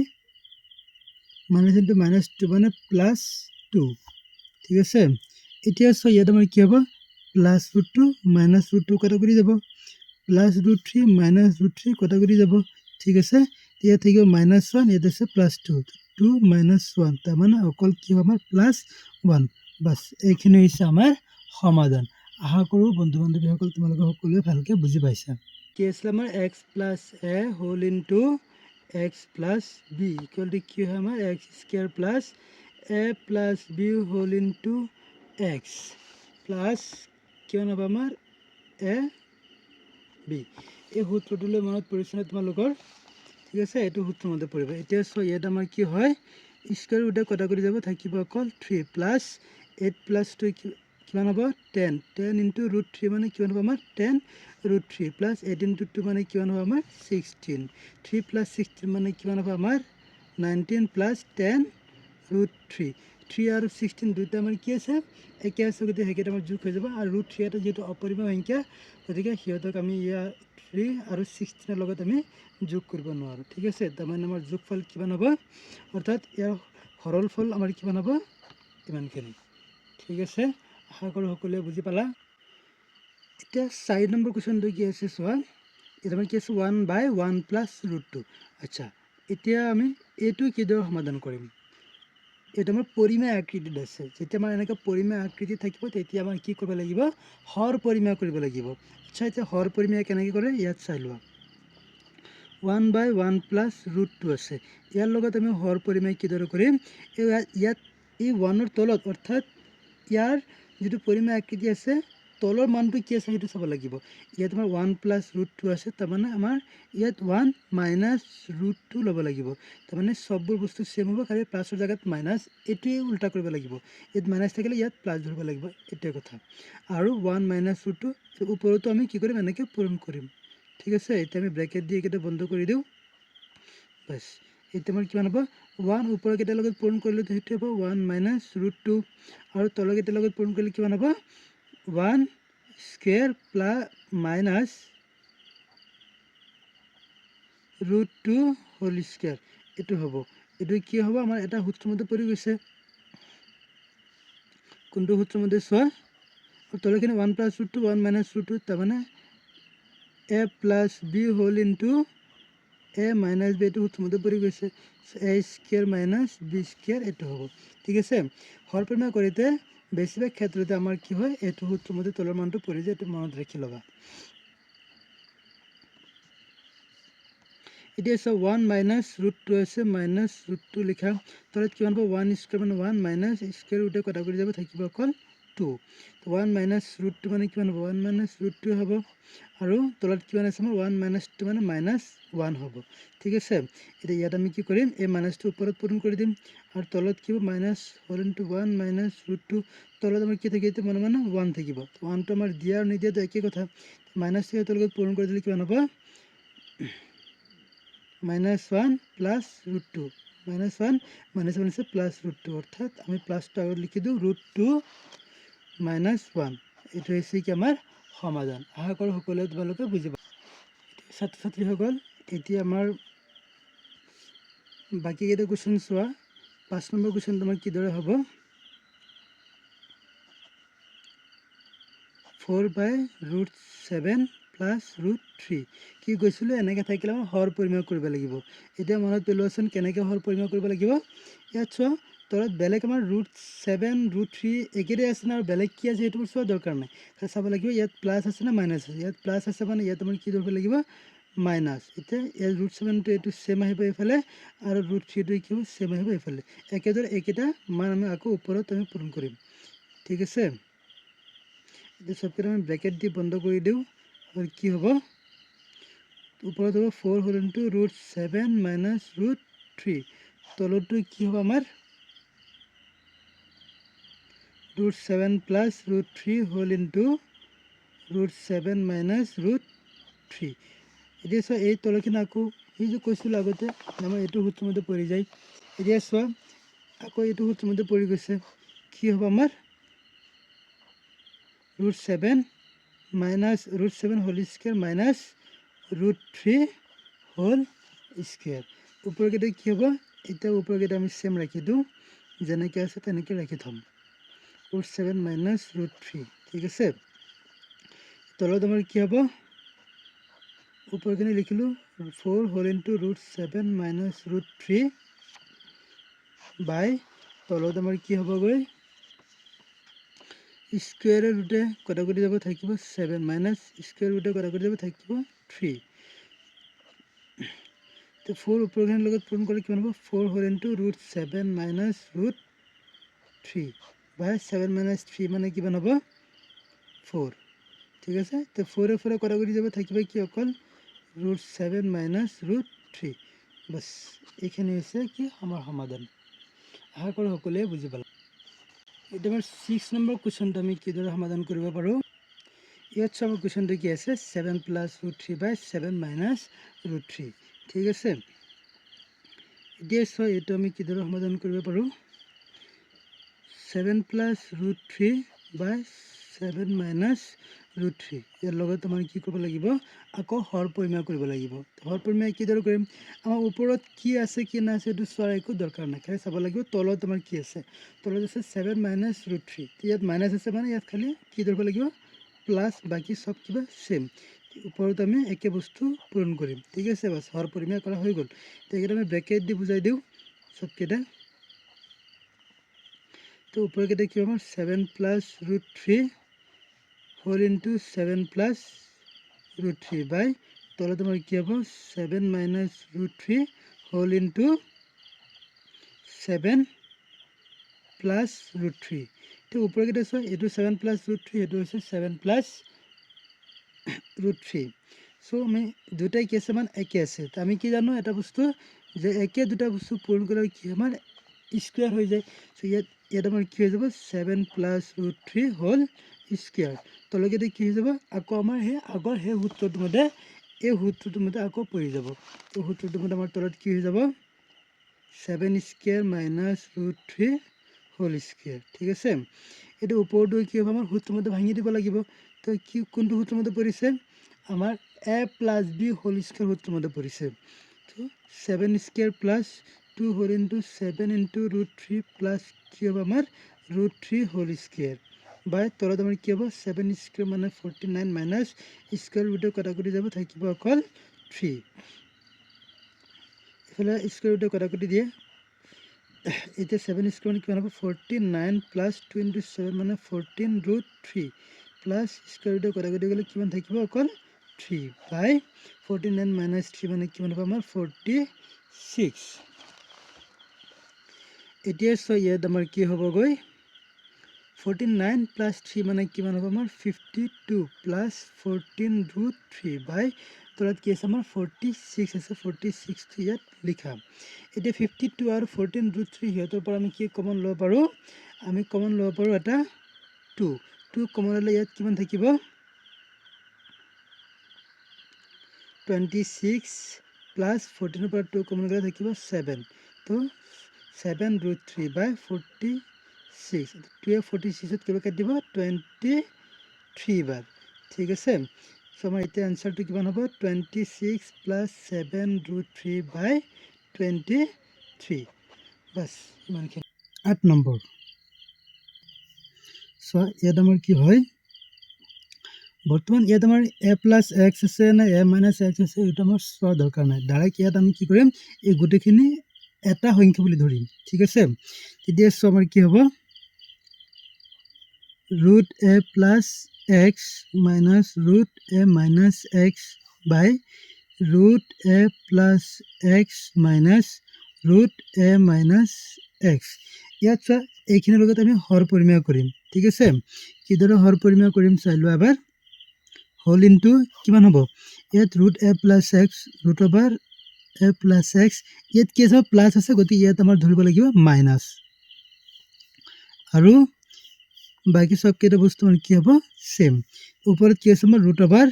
minus into minus two মানে প্লাছ টু, ঠিক আছে। এতিয়া চোৱা, ইয়াত আমাৰ কি হ'ব? Plus root two minus root two কটাকটি যাব, plus root three minus root three কটাকটি যাব, ঠিক আছে। ইয়াত থাকিব মাইনাছ ওৱান, ইয়াত আছে plus two, two minus one, তাৰমানে অকল কি হ'ব আমাৰ? Plus one, bus. এইখিনি হৈছে আমাৰ সমাধান। আশা কৰোঁ বন্ধু বান্ধৱীসকল, তোমালোকে সকলোৱে ভালকৈ বুজি পাইছা। কি আছিলে আমাৰ? X plus A whole into X plus B equal to কি হয় আমাৰ? X square plus A plus B whole into X plus কিমান হ'ব আমাৰ? A B. এই সূত্ৰটোলৈ মনত পৰিছেনে তোমালোকৰ? ঠিক আছে, এইটো সূত্ৰৰ মতে পৰিব। এতিয়া চোৱা, ইয়াত আমাৰ কি হয়? স্কুৱেৰ ৰুটে কটাকটি যাব, থাকিব অকল three plus eight plus two কিমান? কিমান হ'ব 10, 10 ইনটু ৰুট থ্ৰী মানে কিমান হ'ব আমাৰ 10 root three plus eight into two মানে কিমান হ'ব আমাৰ 16, থ্ৰী প্লাছ 16 মানে কিমান হ'ব আমাৰ 19 প্লাছ 10 ৰুট থ্ৰী। থ্ৰী আৰু 16 দুটা আমাৰ কি আছে একে আছে, গতিকে সেইকেইটা আমাৰ যোগ হৈ যাব। আৰু ৰুট থ্ৰী এটা যিহেতু অপৰিমেয় সংখ্যা, গতিকে সিহঁতক আমি ইয়াৰ থ্ৰী আৰু 16ৰ লগত আমি যোগ কৰিব নোৱাৰোঁ। ঠিক আছে, তাৰমানে আমাৰ যোগফল কিমান হ'ব, অৰ্থাৎ ইয়াৰ সৰল ফল আমাৰ কিমান হ'ব ইমানখিনি। ঠিক আছে, আশা কৰোঁ সকলোৱে বুজি পালা। এতিয়া 4 নম্বৰ কুৱেশ্যনটো কি আছে চোৱা, এতিয়া আমাৰ কি আছে 1 by 1 plus root 2। আচ্ছা, এতিয়া আমি এইটো কিদৰে সমাধান কৰিম? এইটো আমাৰ পৰিমেয় আকৃতিত আছে। যেতিয়া আমাৰ এনেকৈ পৰিমেয় আকৃতি থাকিব তেতিয়া আমাৰ কি কৰিব লাগিব, হৰ পৰিমেয় কৰিব লাগিব। আচ্ছা, এতিয়া হৰ পৰিমেয় কেনেকৈ কৰে ইয়াত চাই লোৱা। 1 বাই 1 প্লাছ ৰুট 2 আছে, ইয়াৰ লগত আমি হৰ পৰিমেয় কিদৰে কৰিম? এই ইয়াত এই 1ৰ তলত অৰ্থাৎ ইয়াৰ যিটো পৰিমেয় আকৃতি আছে তলৰ মানটো কি আছে সেইটো চাব লাগিব। ইয়াত আমাৰ 1 প্লাছ ৰুট 2 আছে, তাৰমানে আমাৰ ইয়াত 1 মাইনাছ ৰুট 2 ল'ব লাগিব। তাৰমানে চববোৰ বস্তু ছেম হ'ব, খালি প্লাছৰ জেগাত মাইনাছ, এইটোৱেই উল্টা কৰিব লাগিব। ইয়াত মাইনাছ থাকিলে ইয়াত প্লাছ ধৰিব লাগিব, এইটোৱে কথা। আৰু 1 মাইনাছ ৰুট 2 ওপৰতো আমি কি কৰিম, এনেকৈ পূৰণ কৰিম। ঠিক আছে, এতিয়া আমি ব্ৰেকেট দি এইকেইটা বন্ধ কৰি দিওঁ। বাছ, এতিয়া আমাৰ কিমান হ'ব, 1 ওপৰকেইটাৰ লগত পূৰণ কৰিলে সেইটো হ'ব 1 মাইনাছ ৰুট 2, আৰু তলকেইটাৰ লগত পূৰণ কৰিলে কিমান হ'ব, 1 square plus minus root 2 whole square এইটো হ'ব। এইটো কি হ'ব, আমাৰ এটা সূত্ৰৰ মতে পৰি গৈছে। কোনটো সূত্ৰৰ মতে চোৱা, তলখিনি 1 plus root 2 1 minus root 2, তাৰমানে a plus b whole into a minus b, এইটো সূত্ৰৰ মতে পৰি গৈছে। A square minus b square এইটো হ'ব। ঠিক আছে, হৰ পৰিমেয় কৰোঁতে বেছিভাগ ক্ষেত্ৰতে আমাৰ কি হয়, এইটো সূত্ৰৰ মতে তলৰ মানটো পৰি যায়, এইটো মনত ৰাখি ল'বা। এতিয়া চোৱা 1 মাইনাছ ৰুট 2 আছে, মাইনাছ ৰুট 2 লিখা, তলত কিমান পাব 1 স্কুৱেৰ মানে 1 মাইনাছ স্কুৱেৰ ৰুটে কটাকটি যাব, থাকিব অকল 2। 1 মাইনাছ ৰুট 2 মানে কিমান হ'ব, 1 মাইনাছ ৰুট 2 হ'ব, আৰু তলত কিমান আছে আমাৰ 1 মাইনাছ 2 মানে মাইনাছ 1 হ'ব। ঠিক আছে, এতিয়া ইয়াত আমি কি কৰিম, এই মাইনাছটো ওপৰত পূৰণ কৰি দিম, আৰু তলত কি হ'ব minus whole into 1 minus root 2, তলত আমাৰ কি থাকিব, এতিয়া মনে মনে 1 থাকিব। 1টো আমাৰ দিয়া আৰু নিদিয়াটো একেই কথা, মাইনাছটো সিহঁতৰ লগত পূৰণ কৰি দিলে কিমান হ'ব, minus 1 plus root 2, minus 1 minus 1 আছে প্লাছ ৰুট 2, অৰ্থাৎ আমি প্লাছটো আগত লিখি দিওঁ ৰুট 2 মাইনাছ 1। এইটো হৈছে কি আমাৰ সমাধান। আশা কৰোঁ সকলোৱে তোমালোকে বুজি পাবা। ছাত্ৰ ছাত্ৰীসকল, এতিয়া আমাৰ বাকীকেইটা কুৱেশ্যন চোৱা। 5 নম্বৰ কুৱেশ্যন তোমাৰ কিদৰে হ'ব, 4 by root 7 plus root 3। কি কৈছিলোঁ, এনেকৈ থাকিলে আমাৰ হৰ পৰিমেয় কৰিব লাগিব। এতিয়া মনত পেলোৱাচোন কেনেকৈ হৰ পৰিমেয় কৰিব লাগিব। ইয়াত চোৱা তলত বেলেগ আমাৰ ৰুট 7 ৰুট 3 একেটাই আছে না আৰু বেলেগ কি আছে সেইটো চোৱা দৰকাৰ নাই, খালি চাব লাগিব ইয়াত প্লাছ আছে নে মাইনাছ আছে। ইয়াত প্লাছ আছে মানে ইয়াত আমাৰ কি ধৰিব লাগিব, মাইনাছ। এতিয়া ইয়াত ৰুট 7টো এইটো ছেম আহিব এইফালে, আৰু ৰুট 3টো কি হ'ব ছেম আহিব এইফালে। একেদৰে এইকেইটা মান আমি আকৌ ওপৰত আমি পূৰণ কৰিম। ঠিক আছে, এতিয়া চবকেইটা আমি ব্ৰেকেট দি বন্ধ কৰি দিওঁ। আৰু কি হ'ব, ওপৰত হ'ব 4 whole into root 7 minus root 3, তলতো কি হ'ব আমাৰ root 7 plus root 3 whole into root 7 minus root 3। এতিয়া চোৱা এই তলখিনি আকৌ এই যে কৈছিলোঁ আগতে আমাৰ এইটো সূত্ৰৰ মতে পৰি যায়। এতিয়া চোৱা আকৌ এইটো সূত্ৰৰ মতে পৰি গৈছে, কি হ'ব আমাৰ root 7 minus root 7 whole square minus root 3 whole square। ওপৰকেইটা কি হ'ব, এতিয়া ওপৰকেইটা আমি ছেম ৰাখি দিওঁ, যেনেকৈ আছে তেনেকৈ ৰাখি থ'ম, ৰুট 7 মাইনাছ ৰুট 3। ঠিক আছে, তলত আমাৰ কি হ'ব, ওপৰখিনি লিখিলোঁ 4 whole into root 7 minus root 3 by তলত আমাৰ কি হ'বগৈ, স্কুৱেৰৰ ৰুটে কটাকটি যাব থাকিব 7 মাইনাছ স্কুৱেৰ ৰুটে কটাকটি যাব থাকিব 3। তো 4 ওপৰখিনিৰ লগত পূৰণ কৰিলে কিমান হ'ব, 4 whole into root 7 minus root 3 by 7 minus 3 মানে কিমান হ'ব, 4। ঠিক আছে, তো 4-এ 4-এ কটাকটি যাব থাকিব কি অকল ৰুট 7 মাইনাছ ৰুট 3। বাছ, এইখিনি হৈছে কি আমাৰ সমাধান। আশা কৰোঁ সকলোৱে বুজি পালা। এতিয়া আমাৰ 6 নম্বৰ কুৱেশ্যনটো আমি কিদৰে সমাধান কৰিব পাৰোঁ। ইয়াত চাব, কুৱেশ্যনটো কি আছে? 7 plus root 3 by 7 minus root 3। ঠিক আছে। এতিয়া চোৱা, এইটো আমি কিদৰে সমাধান কৰিব পাৰোঁ? 7 plus root 3 by 7 minus root 3। ইয়াৰ লগত আমাৰ কি কৰিব লাগিব? আকৌ হৰ পৰিমেয় কৰিব লাগিব। হৰ পৰিমেয় কিদৰে কৰিম? আমাৰ ওপৰত কি আছে, কি নাই আছে, এইটো চোৱাৰ একো দৰকাৰ নাই। খালি চাব লাগিব তলত আমাৰ কি আছে। তলত আছে ছেভেন মাইনাছ ৰুট থ্ৰী। ইয়াত মাইনাছ আছে, মানে ইয়াত খালি কি ধৰিব লাগিব? প্লাছ। বাকী চব কিবা ছেম। ওপৰত আমি একে বস্তু পূৰণ কৰিম। ঠিক আছে, বাছ, হৰ পৰিমেয় কৰা হৈ গ'ল। এইকেইটা আমি ব্ৰেকেট দি বুজাই দিওঁ চবকেইটা। তো ওপৰকেইটা কি হ'ব? 7 plus root 3 whole into 7 plus root 3 by তলত আমাৰ কি হ'ব? 7 minus root 3 whole into 7 plus root 3। তো ওপৰকেইটা চোৱা, এইটো ছেভেন প্লাছ ৰুট থ্ৰী, এইটো হৈছে 7 প্লাছ ৰুট থ্ৰী। চ' আমি দুটাই কি আছে? মান একে আছে। তো আমি কি জানো এটা বস্তু যে একে দুটা বস্তু পূৰণ কৰিলে কি আমাৰ স্কুৱেৰ হৈ যায়। চ' ইয়াত আমাৰ কি হৈ যাব? 7 plus root 3 whole square। তলকেইটা কি হৈ যাব? আকৌ আমাৰ সেই আগৰ সেই সূত্ৰটোৰ মতে, এই সূত্ৰটোৰ মতে আকৌ পৰি যাব। তো সূত্ৰটোৰ মতে আমাৰ তলত কি হৈ যাব? 7 square minus root 3 whole square। ঠিক আছে। এইটো ওপৰটো কি হ'ব? আমাৰ সূত্ৰ মতে ভাঙি দিব লাগিব। তো কি কোনটো সূত্ৰ মতে পৰিছে? আমাৰ a plus b whole square সূত্ৰ মতে পৰিছে। তো 7 square plus 2 whole into 7 into root 3 plus কি হ'ব আমাৰ? Root 3 whole square by তলত আমাৰ কি হ'ব? ছেভেন স্কুৱেৰ মানে 49 মাইনাছ, স্কুৱেৰ ৰুটে কটাকটি যাব, থাকিব অকল থ্ৰী। এইফালে স্কুৱেৰ ৰুটে কটাকটি দিয়ে। এতিয়া ছেভেন স্কুৱেৰ মানে কিমান হ'ব? 49 plus 2 into 7 মানে 14 ৰুট থ্ৰী প্লাছ স্কুৱেৰ ৰুটে কটাকটি গ'লে কিমান থাকিব? অকল 3 by 49 minus 3 মানে কিমান হ'ব আমাৰ? 46। এতিয়া চোৱা, ইয়াত আমাৰ কি হ'বগৈ? 49 প্লাছ থ্ৰী মানে কিমান হ'ব আমাৰ? 52 plus 14 root 3 by তলত কি আছে আমাৰ? 46 আছে। 46টো ইয়াত লিখা। এতিয়া 52 আৰু 14 ৰুট থ্ৰী, সিহঁতৰ পৰা আমি কি কমন ল'ব পাৰোঁ? আমি কমন ল'ব পাৰোঁ এটা টু। টু কমন ল'লে ইয়াত কিমান থাকিব? 26 প্লাছ 14ৰ পৰা টু কমন গ'লে থাকিব ছেভেন। তো 7 ৰুট 3 বাই 46। টুৱে 46ত কিবা কাটিব? 23 বাৰ। ঠিক আছে। চ' আমাৰ এতিয়া এনচাৰটো কিমান হ'ব? 26 plus 7 root 3 by 23। বাছ, ইমানখিনি। 8 নম্বৰ চোৱা, ইয়াত আমাৰ কি হয় বৰ্তমান? ইয়াত আমাৰ এ প্লাছ এক্স আছে নে এ মাইনাছ এক্স আছে, এইটো আমাৰ চোৱাৰ দৰকাৰ নাই। ডাইৰেক্ট ইয়াত আমি কি কৰিম? এই গোটেইখিনি এটা সংখ্যা বুলি ধৰিম। ঠিক আছে। তেতিয়া চোৱা, আমাৰ কি হ'ব? Root a plus x minus root a minus x by root a plus x minus root a minus x। ইয়াত চোৱা, এইখিনিৰ লগত আমি হৰ পৰিমেয় কৰিম। ঠিক আছে। কিদৰে হৰ পৰিমেয় কৰিম চাই লোৱা এবাৰ। হোল ইনটু কিমান হ'ব ইয়াত? Root a plus x, root over a plus x। ইয়াত কি আছে? প্লাছ আছে। গতিকে ইয়াত আমাৰ ধৰিব লাগিব মাইনাছ। আৰু বাকী চবকেইটা বস্তু আমাৰ কি হ'ব? ছেম। ওপৰত কি আছে আমাৰ? ৰুট অভাৰ,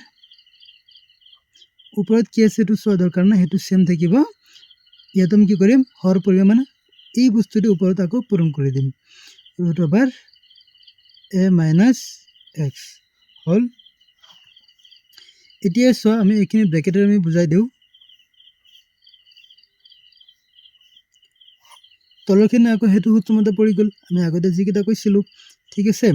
ওপৰত কি আছে সেইটো চোৱা দৰকাৰ নাই, সেইটো ছেম থাকিব। ইয়াত আমি কি কৰিম? হৰ পৰিমেয় মানে এই বস্তুটো ওপৰত আকৌ পূৰণ কৰি দিম। Root over a minus x হ'ল। এতিয়া চোৱা, আমি এইখিনি ব্ৰেকেটেৰে আমি বুজাই দিওঁ। তলৰখিনি আকৌ সেইটো সূত্ৰমতে পৰি গ'ল, আমি আগতে যিকেইটা কৈছিলোঁ। ঠিক আছে।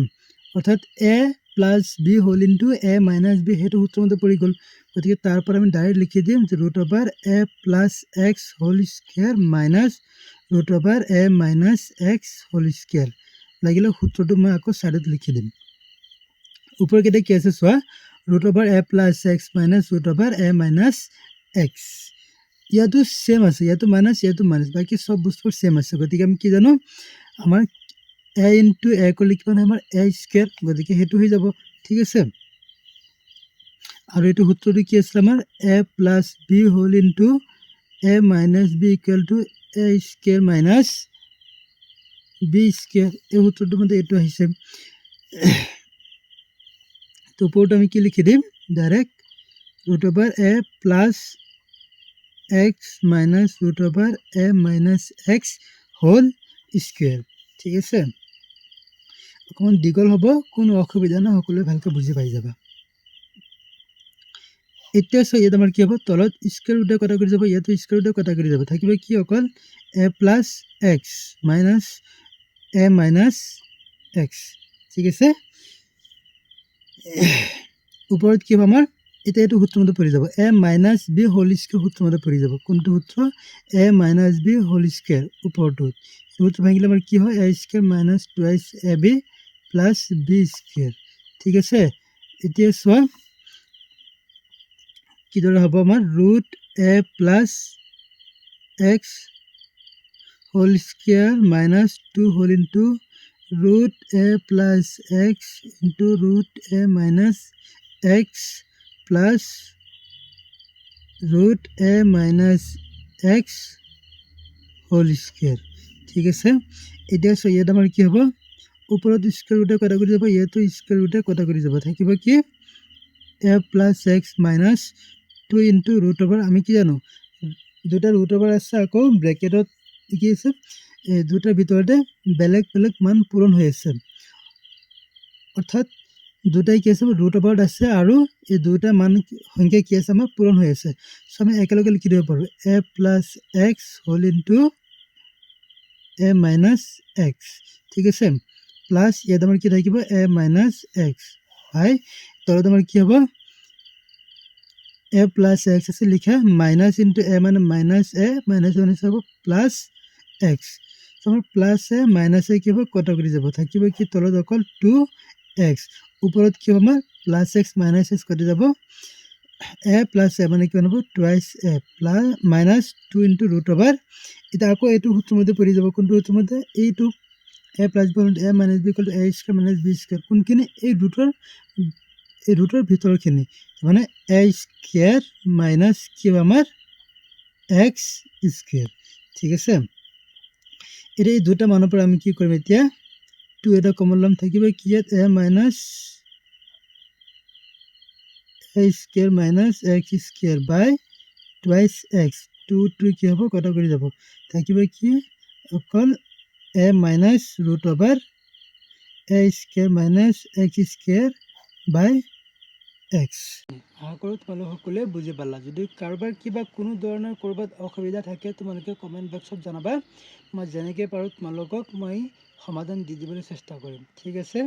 অৰ্থাৎ a plus b whole into a minus b, সেইটো সূত্ৰমতে পৰি গ'ল। গতিকে তাৰ পৰা আমি ডাইৰেক্ট লিখি দিম যে root over a plus x whole square minus root over a minus x whole square। লাগিলে সূত্ৰটো মই আকৌ ছাইডত লিখি দিম। ওপৰকেইটা কি আছে চোৱা, root over a plus x minus root over a minus x। ইয়াতো ছেম আছে, ইয়াতো মাইনাছ, ইয়াতো মাইনাছ, বাকী চব বস্তুবোৰ ছেম আছে। গতিকে আমি কি জানো? আমাৰ এ ইনটু এ কৰিলে কিমান হয়? আমাৰ এ স্কুৱেৰ। গতিকে সেইটো হৈ যাব। ঠিক আছে। আৰু এইটো সূত্ৰটো কি আছিলে আমাৰ? A plus b whole into a minus b equal to a square minus b square. এই সূত্ৰটোৰ মতে এইটো আহিছে। তো ওপৰতো আমি কি লিখি দিম? Direct root over a plus x minus root over a minus x whole square। ঠিক আছে, অকণমান দীঘল হ'ব, কোনো অসুবিধা নাই, সকলোৱে ভালকৈ বুজি পাই যাবা। এতিয়া চোৱা, ইয়াত আমাৰ কি হ'ব? তলত স্কুৱেৰ ৰুটে কটা কৰি যাব, ইয়াতো স্কুৱেৰ ৰুটে কটা কৰি যাব। থাকিব কি? অকল a plus x minus a minus x। ঠিক আছে, ওপৰত কি হ'ব আমাৰ এতিয়া? এইটো সূত্ৰমতে পৰি যাব, a minus b whole square সূত্ৰমতে পৰি যাব। কোনটো সূত্ৰ? A minus b whole square। ওপৰটোত সূত্ৰ ভাঙিলে আমাৰ কি হয়? A square minus twice a b plus b square। ঠিক আছে, এতিয়া চোৱা কিদৰে হ'ব আমাৰ। Root a plus x whole square minus two whole into root a plus x into root a minus x plus root a minus x whole square। ঠিক আছে, এতিয়া চোৱা, ইয়াত আমাৰ কি হ'ব? ওপৰত স্কুৱেৰ ৰুটে কটা কৰি যাব, ইয়াতো স্কুৱেৰ ৰুটে কটা কৰি যাব। থাকিব কি? A plus x minus two into root over। আমি কি জানো? দুটা ৰুট অভাৰ আছে, আকৌ ব্ৰেকেটত কি আছে? এই দুটাৰ ভিতৰতে বেলেগ বেলেগ মান পূৰণ হৈ আছে। অৰ্থাৎ দুটাই কি আছে? ৰুট অভাৰত আছে আৰু এই দুটা মান সংখ্যা কি আছে আমাৰ? পূৰণ হৈ আছে। চ' আমি একেলগে লিখি দিব পাৰোঁ a plus x whole into a minus x। ঠিক আছে, প্লাছ ইয়াত আমাৰ কি থাকিব? এ মাইনাছ এক্স বাই তলত আমাৰ কি হ'ব? এ প্লাছ এক্স আছে লিখা, মাইনাছ ইনটু এ মানে মাইনাছ এ, মাইনাছ মাইনাছ হ'ব প্লাছ এক্স। আমাৰ প্লাছ এ মাইনাছ এ কি হ'ব? কটা কৰি যাব। থাকিব কি তলত? অকল টু এক্স। ওপৰত কি হ'ব আমাৰ? প্লাছ এক্স মাইনাছ এক্স কাটি যাব। এ প্লাছ এ মানে কিমান হ'ব? Twice a plus minus two into root over। এতিয়া আকৌ এইটো সূত্ৰৰ মতে পৰি যাব। কোনটো সূত্ৰৰ মতে? এইটো a plus b a minus b equal a square minus b square। কোনখিনি? এই ৰুটৰ ভিতৰখিনি, মানে এ স্কুৱেৰ মাইনাছ কি হ'ব আমাৰ? X square. ঠিক আছে, এতিয়া এই দুটা মানৰ পৰা আমি কি কৰিম? এতিয়া টু এটা কমন ল'ম। থাকিব কি ইয়াত? A minus a square minus x square by twice x। Two two কি হ'ব? কটা কৰি যাব। থাকিব কি? অকল a minus root over a square minus x square by x। আশা কৰোঁ তোমালোক সকলোৱে বুজি পালা। যদি কাৰোবাৰ কিবা কোনো ধৰণৰ ক'ৰবাত অসুবিধা থাকে, তোমালোকে কমেণ্ট বক্সত জনাবা। মই যেনেকৈ পাৰোঁ তোমালোকক মই সমাধান দি দিবলৈ চেষ্টা কৰিম। ঠিক আছে।